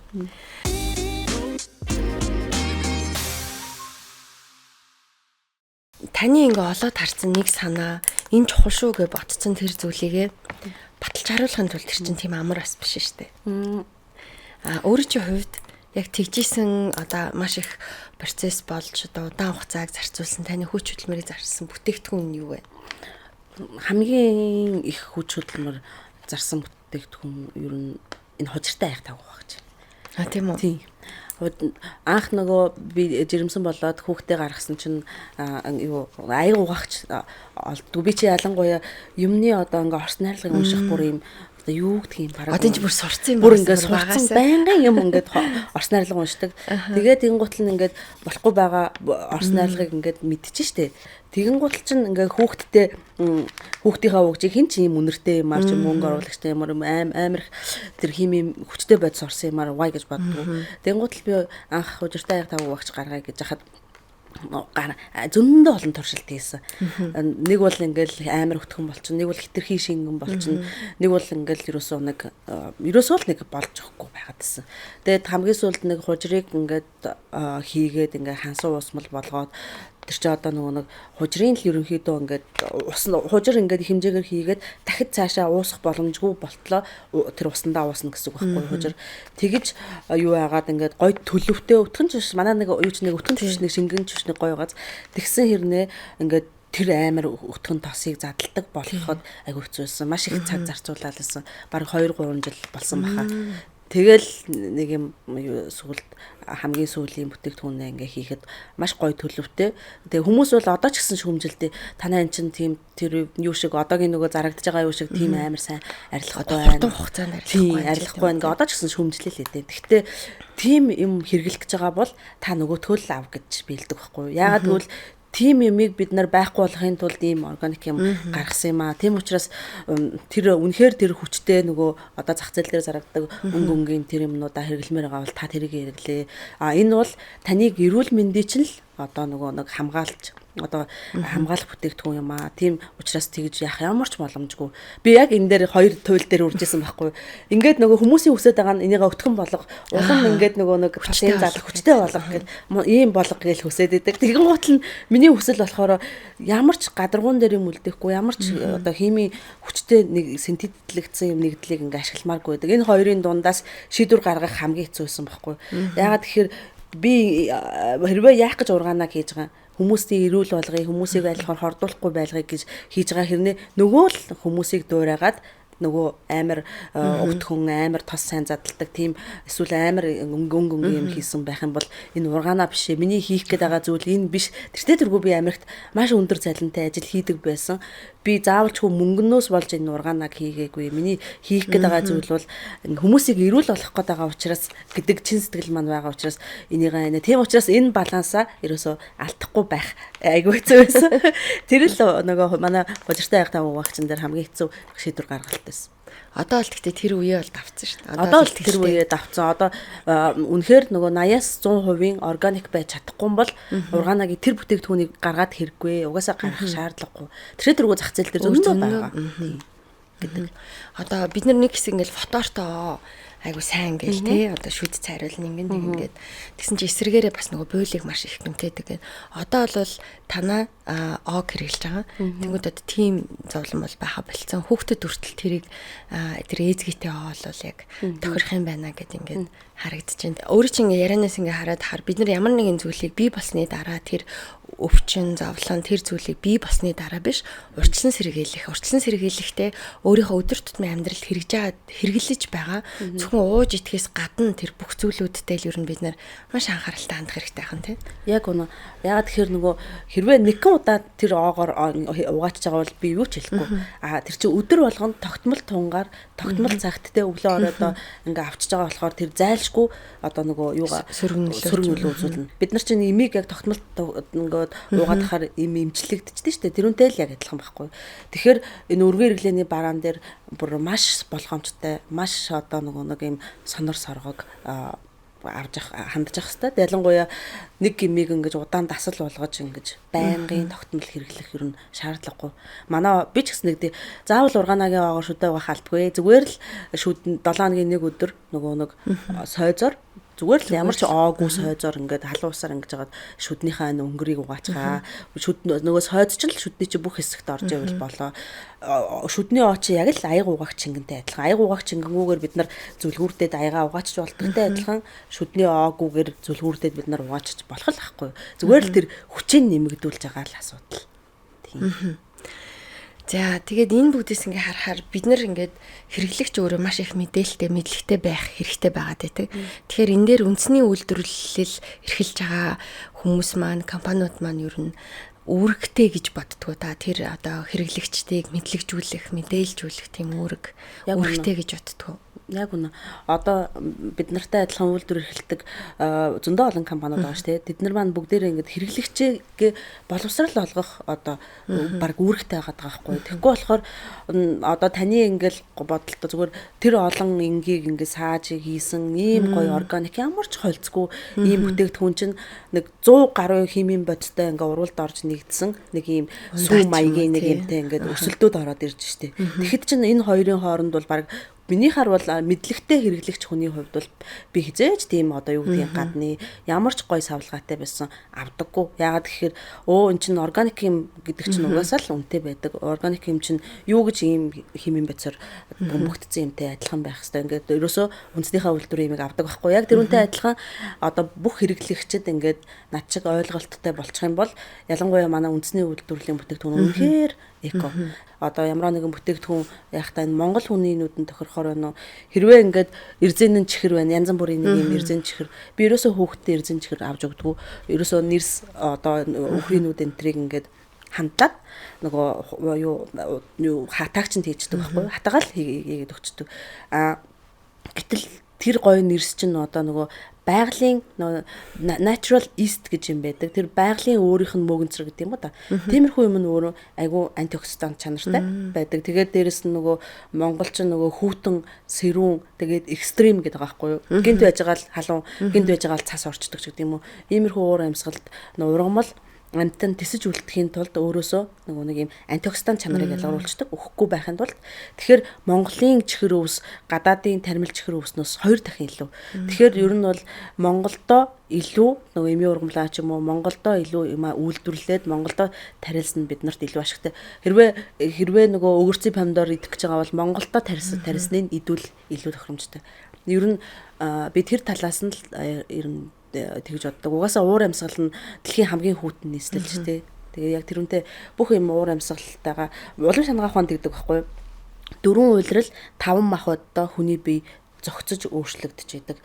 Таны ингээ олоод харсан нэг санаа энэ чухал шүү гэж ботцсон тэр зүйлийгээ баталж харуулахын тулд тэр чинь тийм амар бас биш шүү дээ. Өөрийн чинь хувьд яг тэгжсэн одоо маш их процесс болж одоо удаан хугацааг зарцуулсан таны хүч хөдөлмөрийг зарцсан бүтээгдэхүүн нь юу вэ? Хамгийн их хүч хөдөлмөр зарсан бүтээгдэхүүн ер нь энэ хужиртай айх тавх гэж. А тийм үү? Тийм. Анх нөгөө би жирэмсэн болоод хүүхдээ гаргасан чинь юу аяг угаагч олдгүй. Би чи ялангуяа юмны одоо ингээ орс найрлагыг унших бүр юм одоо юу гэдгийг юм бараг. Одоо чи бүр сурцсан юм бүр ингээ сурцсан байнгын юм ингээд орс найрлага уншдаг. Тэгээд тэнгуут нь ингээд болохгүй байгаа орс найрлагыг ингээд мэдчихэн штэ. Тэгэнгუут чинь ингээ хүүхдтэй хүүхдийнхаа угжийг хин ч юм үнэртэй юмар ч мөнгө оруулагчтай юмар амар их тэр химийн хүчтэй бодис орсон юмар вай гэж боддгоо. Тэгэнгუут л би анх хужиртай аяг тав угаач гаргая гэж хахад зөндөө олон туршилт хийсэн. Нэг бол ингээл амар өтгөн болчихно, нэг бол хитрхи шингэн болчихно, нэг бол ингээл ерөөсөө нэг болж өгөхгүй байгаад байсан. Тэгээд хамгийн сүүлд нэг хужирыг ингээд хийгээд ингээ хансуу уусмал болгоод тэр чи одоо нөгөө нэг хужирын л ерөнхийдөө ингээд ус хужир ингээд хэмжээгээр хийгээд дахид цаашаа уусах боломжгүй болтлоо тэр усандаа уусна гэсэн үг байхгүй хужир. Тэгэж юу яагаад ингээд гой төлөвтэй өтгөн ч манай нэг юу ч нэг өтгөн ч нэг шингэн ч нэг гой гац тэгсэн хэрнээ ингээд тэр амар өтгөн тосыг задалдаг болоход айгүй хэцүү байсан. Маш их цаг зарцуулаад байсан. Бараг 2-3 жил болсон баха. Тэгэл нэг юм сүлд хамгийн сүүлийн бүтээгдэхүүнээ ингээ хийхэд маш гоё төлөвтэй. Тэгээ хүмүүс бол одоо ч гэсэн шүүмжилдээ. Танай эн чинь тийм тэр юу шиг одоогийн нөгөө зарагдж байгаа юу шиг тийм амар сайн арилгахгүй байна. Хурдан хугацаанд арилгахгүй. Арилгахгүй байна. Ингээ одоо ч гэсэн шүүмжлээ л дээ. Гэхдээ тийм юм хэрэглэх гэж байгаа бол та нөгөөтгөө л ав гэж биелдэг байхгүй юу? Яагаад гэвэл тийм юмыг бид нар байхгүй болохын тулд ийм органик юм гаргасан юм аа. Тийм учраас тэр үнэхээр тэр хүчтэй нөгөө одоо зах зээл дээр зарагдаг өнгө өнгийн тэр юмнуудаа хэрэглэмээр байгаа бол та тэрийг хэрэглээ. А энэ бол таныг эрүүл мэндийн чинь л одоо нөгөө нэг хамгаалж одоо хамгаалах бүтээгдэхүүн юм аа. Тийм учраас тэгж яах ямар ч боломжгүй. Би яг энэ дээр хоёр туйл дээр үржсэн байхгүй. Ингээд нөгөө хүмүүсийн хүсэж байгаа нь энийгээ өтгөн болго, улам ингээд нөгөө нэг хүчтэй задлах хүчтэй болго гэл ийм болго гэж хүсээд идэг. Тэгэн гут нь миний хүсэл болохоор ямар ч гадаргуун дээр юм үлдээхгүй, ямар ч одоо химийн хүчтэй нэг синтетлэгдсэн юм нэгдлийг ингээ ашигламааргүй байдаг. Энэ хоёрын дундаас шийдвэр гаргах хамгийн хэцүү байсан байхгүй. Яагаад тэгэхээр би хэрвээ яах гэж ургаанаа хийж байгаа хүмүүсийн эрүүл болгоё, хүмүүсийг айлхаар хордуулахгүй байлгая гэж хийж байгаа хэрнээ нөгөө л хүмүүсийг дуурайгаад нөгөө амар өвтгөн, амар тос сайн задалдаг тийм эсвэл амар өнгө өнгө юм хийсэн байх юм бол энэ ургаанаа биш ээ. Миний хийх гээд байгаа зүйл энэ биш. Тэртээ тэргүй би Америкт маш өндөр цалинтай ажил хийдэг байсан. Би заавалчгүй мөнгөнөөс болж энэ ургаанаг хийгээгүй. Миний хийх гээд байгаа зүйл бол хүмүүсийг эрүүл болгох гээд байгаа учраас гэдэг чин сэтгэл маань байгаа учраас энийг энэ. Тийм учраас энэ балансаа ерөөсөө алдахгүй байх айгүй хэцүү байсан. Тэр л нөгөө манай хужиртай айх тав угаагчин дээр хамгийн хэцүү шийдвэр гаргалт байсан. Одоо бол гэхдээ тэр үеэ бол давцсан шүү дээ. Одоо бол тэр үеэ давцсан. Одоо үнэхээр нөгөө 80-аас 100% органик байж чадахгүй бол ургаанагийн тэр бүтээгдэхүүнийг гаргаад хэрэггүй. Угаасаа гаргах шаардлагагүй. Тэр тэргүй зах зээл дээр зөндөө байгаа гэдэг. Одоо бид нар нэг хэсэг ингээл фотортой айгу сайн гээл те одоо шүд цайруулна ингэн нэг ингээд тэгсэн чи эсрэгээрээ бас нөгөө буйлыг маш их гэмтээдэг. Одоо бол танаа ог хэрэглэж байгаа. Тэнгүүд одоо тийм зовлон бол байха болцсон. Хүүхдэд хүртэл тэрийг тэр ээзгийтэй оо бол яг тохирох юм байна гэд ингээд харагдаж байна. Өөрөө чи ингээ ярианаас ингээ хараад хар бид нар ямар нэгэн зүйлийг бий болсны дараа тэр өвчин, зовлон тэр зүйлийг бий болсны дараа биш урьдчилан сэргийлэх. Урьдчилан сэргийлэхдээ өөрийнхөө өдөр тутмын амьдралд хэрэглэж байгаа зөвхөн ууж идэхээс гадна тэр бүх зүйлүүдтэй л ер нь бид нар маш анхааралтай хандах хэрэгтэй байх нь тийм. Яг үнэ. Яагаад тэгэхээр нөгөө хэрвээ нэгэн удаа тэр оогоор угаачж байгаа бол би юу ч хэлэхгүй. А тэр чинь өдөр болгоно тогтмол тунгаар, тогтмол цагт те өглөө оройдоо ингээ авчиж байгаа болохоор тэр зайлшгүй одоо нөгөө юугаа сөрөг нөлөө үзүүлнэ. Бид нар чинь имийг яг тогтмол ингээд уугаад хахаар им имчлэгдчихдэг шүү дээ. Тэрүүнтэй л яг адилхан байхгүй. Тэгэхээр энэ өргөн хэрэглээний бараан дээр бүр маш болгоомжтой, маш одоо нөгөө нэг юм сонор соргог авч хандж явах хэвээр. Ялангуяа нэг гимийг ингэж удаан дасал болгож ингэж байнгын тогтмол хэрэглэх ер нь шаардлагагүй. Манай би ч гэсэн нэг заавал ургаанагийн оогоор шүдэ угаах албагүй. Зүгээр л шүдэн 7 хоногийн нэг өдөр нөгөө нэг сойзоор Зүгээр л ямар ч оогүй сойзоор ингээд халуун усаар ингэж жагаад шүднийхээ өнгөрийг угаачгаа. Шүд нөгөө сойз чинь л шүдний чи бүх хэсэгт орж ивэл болоо. Шүдний оо чи яг л аяг угаагч чингэнтэй адилхан. Аяг угаагч чингэнгүүгээр бид нар зүлгүүрдээд аягаа угаачж болдогтой адилхан шүдний оогүйгээр зүлгүүрдээд бид нар угаачж болох л ахгүй. Зүгээр л тэр хүчийг нэмэгдүүлж байгаа л асуудал. Тийм. За тэгээд энэ бүгдээс ингээ харахаар бид нар ингээд хэрэглэгч өөрөө маш их мэдээлэлтэй, мэдлэгтэй байх хэрэгтэй байгаа гэдэг. Тэгэхээр энэ дээр үндэсний үйлдвэрлэл эрхэлж байгаа хүмүүс маань, компаниуд маань ер нь үүрэгтэй гэж боддгоо та. Тэр одоо хэрэглэгчдийг мэдлэгжүүлэх, мэдээлжүүлэх тийм үүрэг үүрэгтэй гэж боддгоо. Яг үнэ. Одоо бид нартай адилхан үйлдвэр эрхэлдэг зөндөө олон компаниуд байгаа шүү дээ. Тэд нар маань бүгдээрээ ингээд хэрэглэгчээ боловсрал олгох одоо баг үүрэгтэй байгаад байгаа байхгүй. Тэгэхгүй болохоор одоо таны ингээл бодолтой зүгээр тэр олон энгийг ингээд сааж хийсэн ийм гоё органик ямар ч холцгүй ийм бүтээгдэхүүн чинь нэг 100 гаруй химийн бодистой ингээд уралд орж нэгдсэн нэг ийм сүү маягийн нэг юмтай ингээд өрсөлдөөд ороод ирж штэ. Тэгэхэд чинь энэ хоёрын хооронд бол баг миний хар бол мэдлэгтэй хэрэглэгч хүний хувьд бол би хизээж тийм одоо юу гэдгийг гадны ямар ч гой савлгаатай байсан авдаггүй. Яагаад гэхээр өө эн чинь органик юм гэдэг чинь угаасаа л үнэтэй байдаг. Органик юм чинь юу гэж ийм химийн бодисоор бөмбөгдсөн юмтай адилхан байх хэвээр. Ингээд ерөөсөө үндснийхээ үйлдвэрийн юмыг авдаг байхгүй. Яг тэрүүнтэй адилхан одоо бүх хэрэглэгчид ингээд над шиг ойлголттой болчих юм бол ялангуяа манай үндэсний үйлдвэрлэлийн бүтээгдэхүүн үнэхээр эко. Одоо ямар нэгэн бүтээгдэхүүн яг та энэ Монгол хүний нүдэнд тохирохоор байна уу? Хэрвээ ингээд эрзэн чихэр байна, янз бүрийн нэг юм эрзэн чихэр. Би ерөөсөө хүүхдтэй эрзэн чихэр авч өгдөггүй. Ерөөсөө нэрс одоо өхрийн нүд энтрийг ингээд хандлаад нөгөө юу хатаагч нь хийждэг байхгүй юу? Хатагаал хийгээд өгчдөг. А гэтэл тэр гоё нэрс чинь одоо нөгөө байгалийн natural yeast гэж юм байдаг. Тэр байгалийн өөрийнх нь мөгөнцөр гэдэг юм ба та. Тиймэрхүү юм нь өөрөө айгүй антиоксидант чанартай байдаг. Тэгээд дээрэс нь нөгөө монголч нөгөө хүүтэн сэрүүн тэгээд экстрим гэдэг байгаа байхгүй юу? Гинт байж байгаа л халуун, гинт байж байгаа л цас орчдөг ч гэдэг юм уу. Иймэрхүү уур амьсгалд ургамал амтан тэсэж үлдэхийн тулд өөрөөсөө нөгөө нэг юм антиоксидант чанарыг ялгаруулцдаг, өгөхгүй байхын тулд. Тэгэхээр Монголын чихэр өвс гадаадын тармил чихэр өвснөөс 2 дахин илүү. Тэгэхээр ер нь бол Монголдо илүү нөгөө эмийн ургамлаа ч юм уу Монголдо илүү юм үйлдвэрлээд Монголдо тарилсан бид нарт илүү ашигтай. Хэрвээ нөгөө өгөрцийн помидор идэх гэж байгаа бол Монголдо тарьсны нь идвэл илүү тохиромжтой. Ер нь би тэр талаас нь л ер нь тэгж боддог. Угаасаа уур амьсгал нь дэлхийн хамгийн хүйтэн нийслэл ч тий. Тэгээ яг тэрүүнтэй бүх юм уур амьсгалтайгаа улам шангаах ухаан тэгдэг байхгүй юу? 4 улирал 5 махбодтой хүний бие зөгцөж өөрчлөгдөж идэг.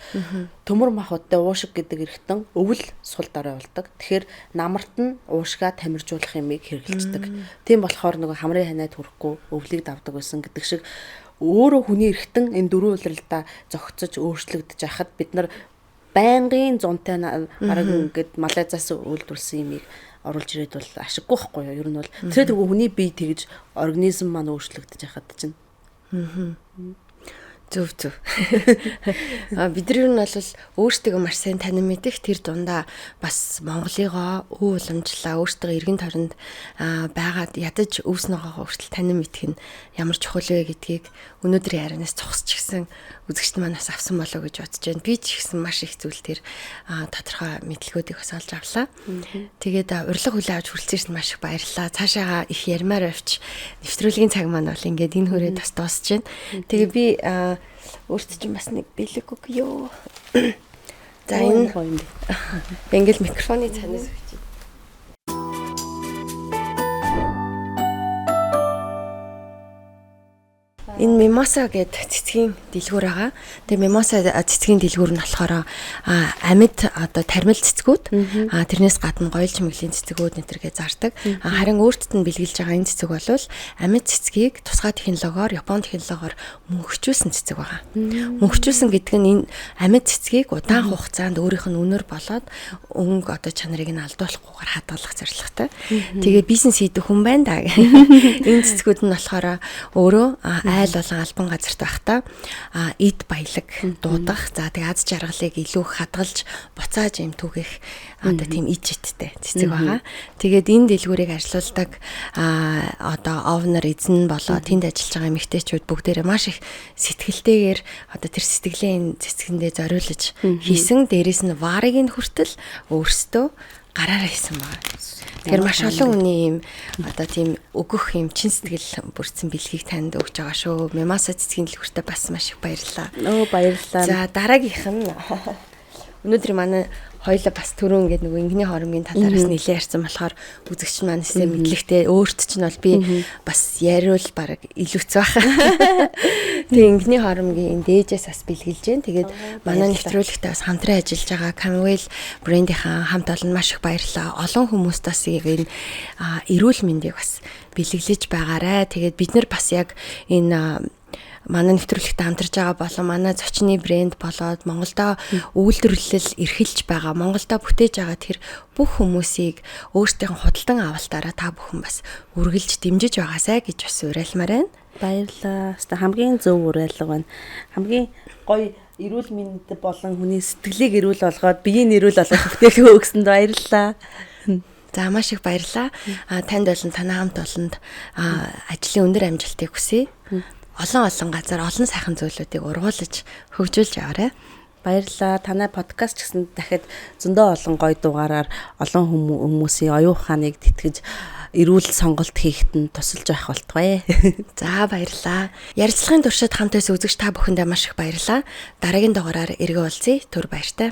Төмөр махбодтой уушиг гэдэг эргэтэн өвөл сул дорой болдог. Тэгэхээр намарт нь уушгаа тамиржуулах юмыг хэрэглэждэг. Тийм болохоор нөгөө хамрын ханиад хүрэхгүй өвлийг давдаг байсан гэдэг шиг өөрөө хүний эргэтэн энэ 4 улиралдаа зөгцөж өөрчлөгдөж байхад бид нар байнгын зунтай бараг ингээд Малайзаас үйлдвэрлэсэн юмыг оруулж ирээд бол ашиггүй байхгүй юу? Ер нь бол тэр тэргүй хүний бие тэгж организм маань өөрчлөгдөж байхад чинь. Зөв зөв. Бид нар нь бол өөрсдөө маш сайн танин мэдэх тэр дундаа бас Монголыгоо өв уламжлаа өөрсдөө эргэн тойронд байгаад ядаж өвс ногоогоо хүртэл танин мэдэх нь ямар чухал вэ гэдгийг өнөөдрийн ярианаас цогсч гисэн үзэгчд маань бас авсан болоо гэж бодож байна. Би ч гэсэн маш их зүйл тэр тодорхой мэдлэгүүдийг бас олж авлаа. Тэгээд урилга хүлээ авч хүрэлцээрсэн маш их баярлалаа. Цаашаага их ярмаар авч нэвтрүүлгийн цаг маань бол ингээд энэ хүрээд бас дуусч байна. Тэгээ би өөртөө чинь бас нэг бэлэг өгье. За энэ ингээл микрофоны цанаас өгч. Энэ Mimosa гэдэг цэцгийн дэлгүүр байгаа. Тэгээ Mimosa цэцгийн дэлгүүр нь болохоор амьд одоо тармил цэцгүүд, тэрнээс гадна гоёл чимэглийн цэцгүүд нэтэргээ зардаг. Харин өөртд нь бэлгэлж байгаа энэ цэцэг бол амьд цэцгийг тусгай технологиор, Япон технологиор мөнхчүүлсэн цэцэг байгаа. Мөнхчүүлсэн гэдэг нь энэ амьд цэцгийг удаан хугацаанд өөрийнх нь үнэр болоод өнгө одоо чанарыг нь алдуулахгүйгээр хадгалах зорилготой. Тэгээ бизнес хийдэг хүн байна да. Энэ цэцгүүд нь болохоор өөрөө айл болон албан газарт байхдаа эд баялаг дуудах. За тэгээ аз жаргалыг илүү хадгалж буцааж юм түгэх одоо тийм ид життэй цэцэг байгаа. Тэгээд энэ дэлгүүрийг ажилуулдаг одоо овнер эзэн болоо тэнд ажиллаж байгаа эмэгтэйчүүд бүгдээрээ маш их сэтгэлтэйгээр одоо тэр сэтгэлийн энэ цэцгэндээ зориулж хийсэн. Дээрээс нь варыг нь хүртэл өөрсдөө гараараа хийсэн байна. Тэгэхээр маш олон хүний юм одоо тийм өгөх юм чин сэтгэл бүрдсэн бэлгийг танд өгч байгаа шүү. Мемаса цэцгийн дэлгүүртээ бас маш их баярлалаа. Өө, баярлалаа. За, дараагийнх нь өнөөдөр манай хоёлаа бас түрүүн ингээд нөгөө ингэний хоромгийн талаараас нэлээд ярьсан болохоор үзэгч маань нэсээ мэдлэгтэй өөрт чинь бол би бас яриул баг илүүц байх. Тэгээ ингэний хоромгийн энэ дээжээс бас бэлгэлж гэн. Тэгээд манай нэвтрүүлэгтээ бас хамтран ажиллаж байгаа Camwell брендийнхаа хамт олон маш их баярлалаа. Олон хүмүүст бас яг энэ эрүүл мэндийг бас бэлэглэж байгаарэ. Тэгээд бид нар бас яг энэ манай нэвтрүүлэгтээ хамтарч байгаа болон манай зочны брэнд болоод Монголдо үйлдвэрлэл эрхэлж байгаа, Монголдо бүтээж байгаа тэр бүх хүмүүсийг өөрсдийнх нь худалдан авалтаараа та бүхэн бас үргэлж дэмжиж байгаасай гэж бас уриалмаар байна. Баярлалаа. Хэвээ хамгийн зөв уриалга байна. Хамгийн гоё эрүүл мэнд болон хүний сэтгэлийг эрүүл болгоод биеийг эрүүл болгох бүтээгдэхүүн өгсөнд баярлалаа. За, маш их баярлалаа. Танд болон танай хамт олонд ажлын өндөр амжилтыг хүсье. Олон олон газар олон сайхан зүйлүүдийг ургуулж хөгжүүлж яваарай. Баярлалаа. Танай подкаст ч гэсэн дахиад зөндөө олон гоё дугаараар олон хүмүүсийн оюун ухааныг тэтгэж эрүүл сонголт хийхэд нь тусалж байх болтугай. За, баярлалаа. Ярилцлагын туршид хамт байсан үзэгч та бүхэндээ маш их баярлалаа. Дараагийн дугаараар эргээ уулзъя. Түр баяртай.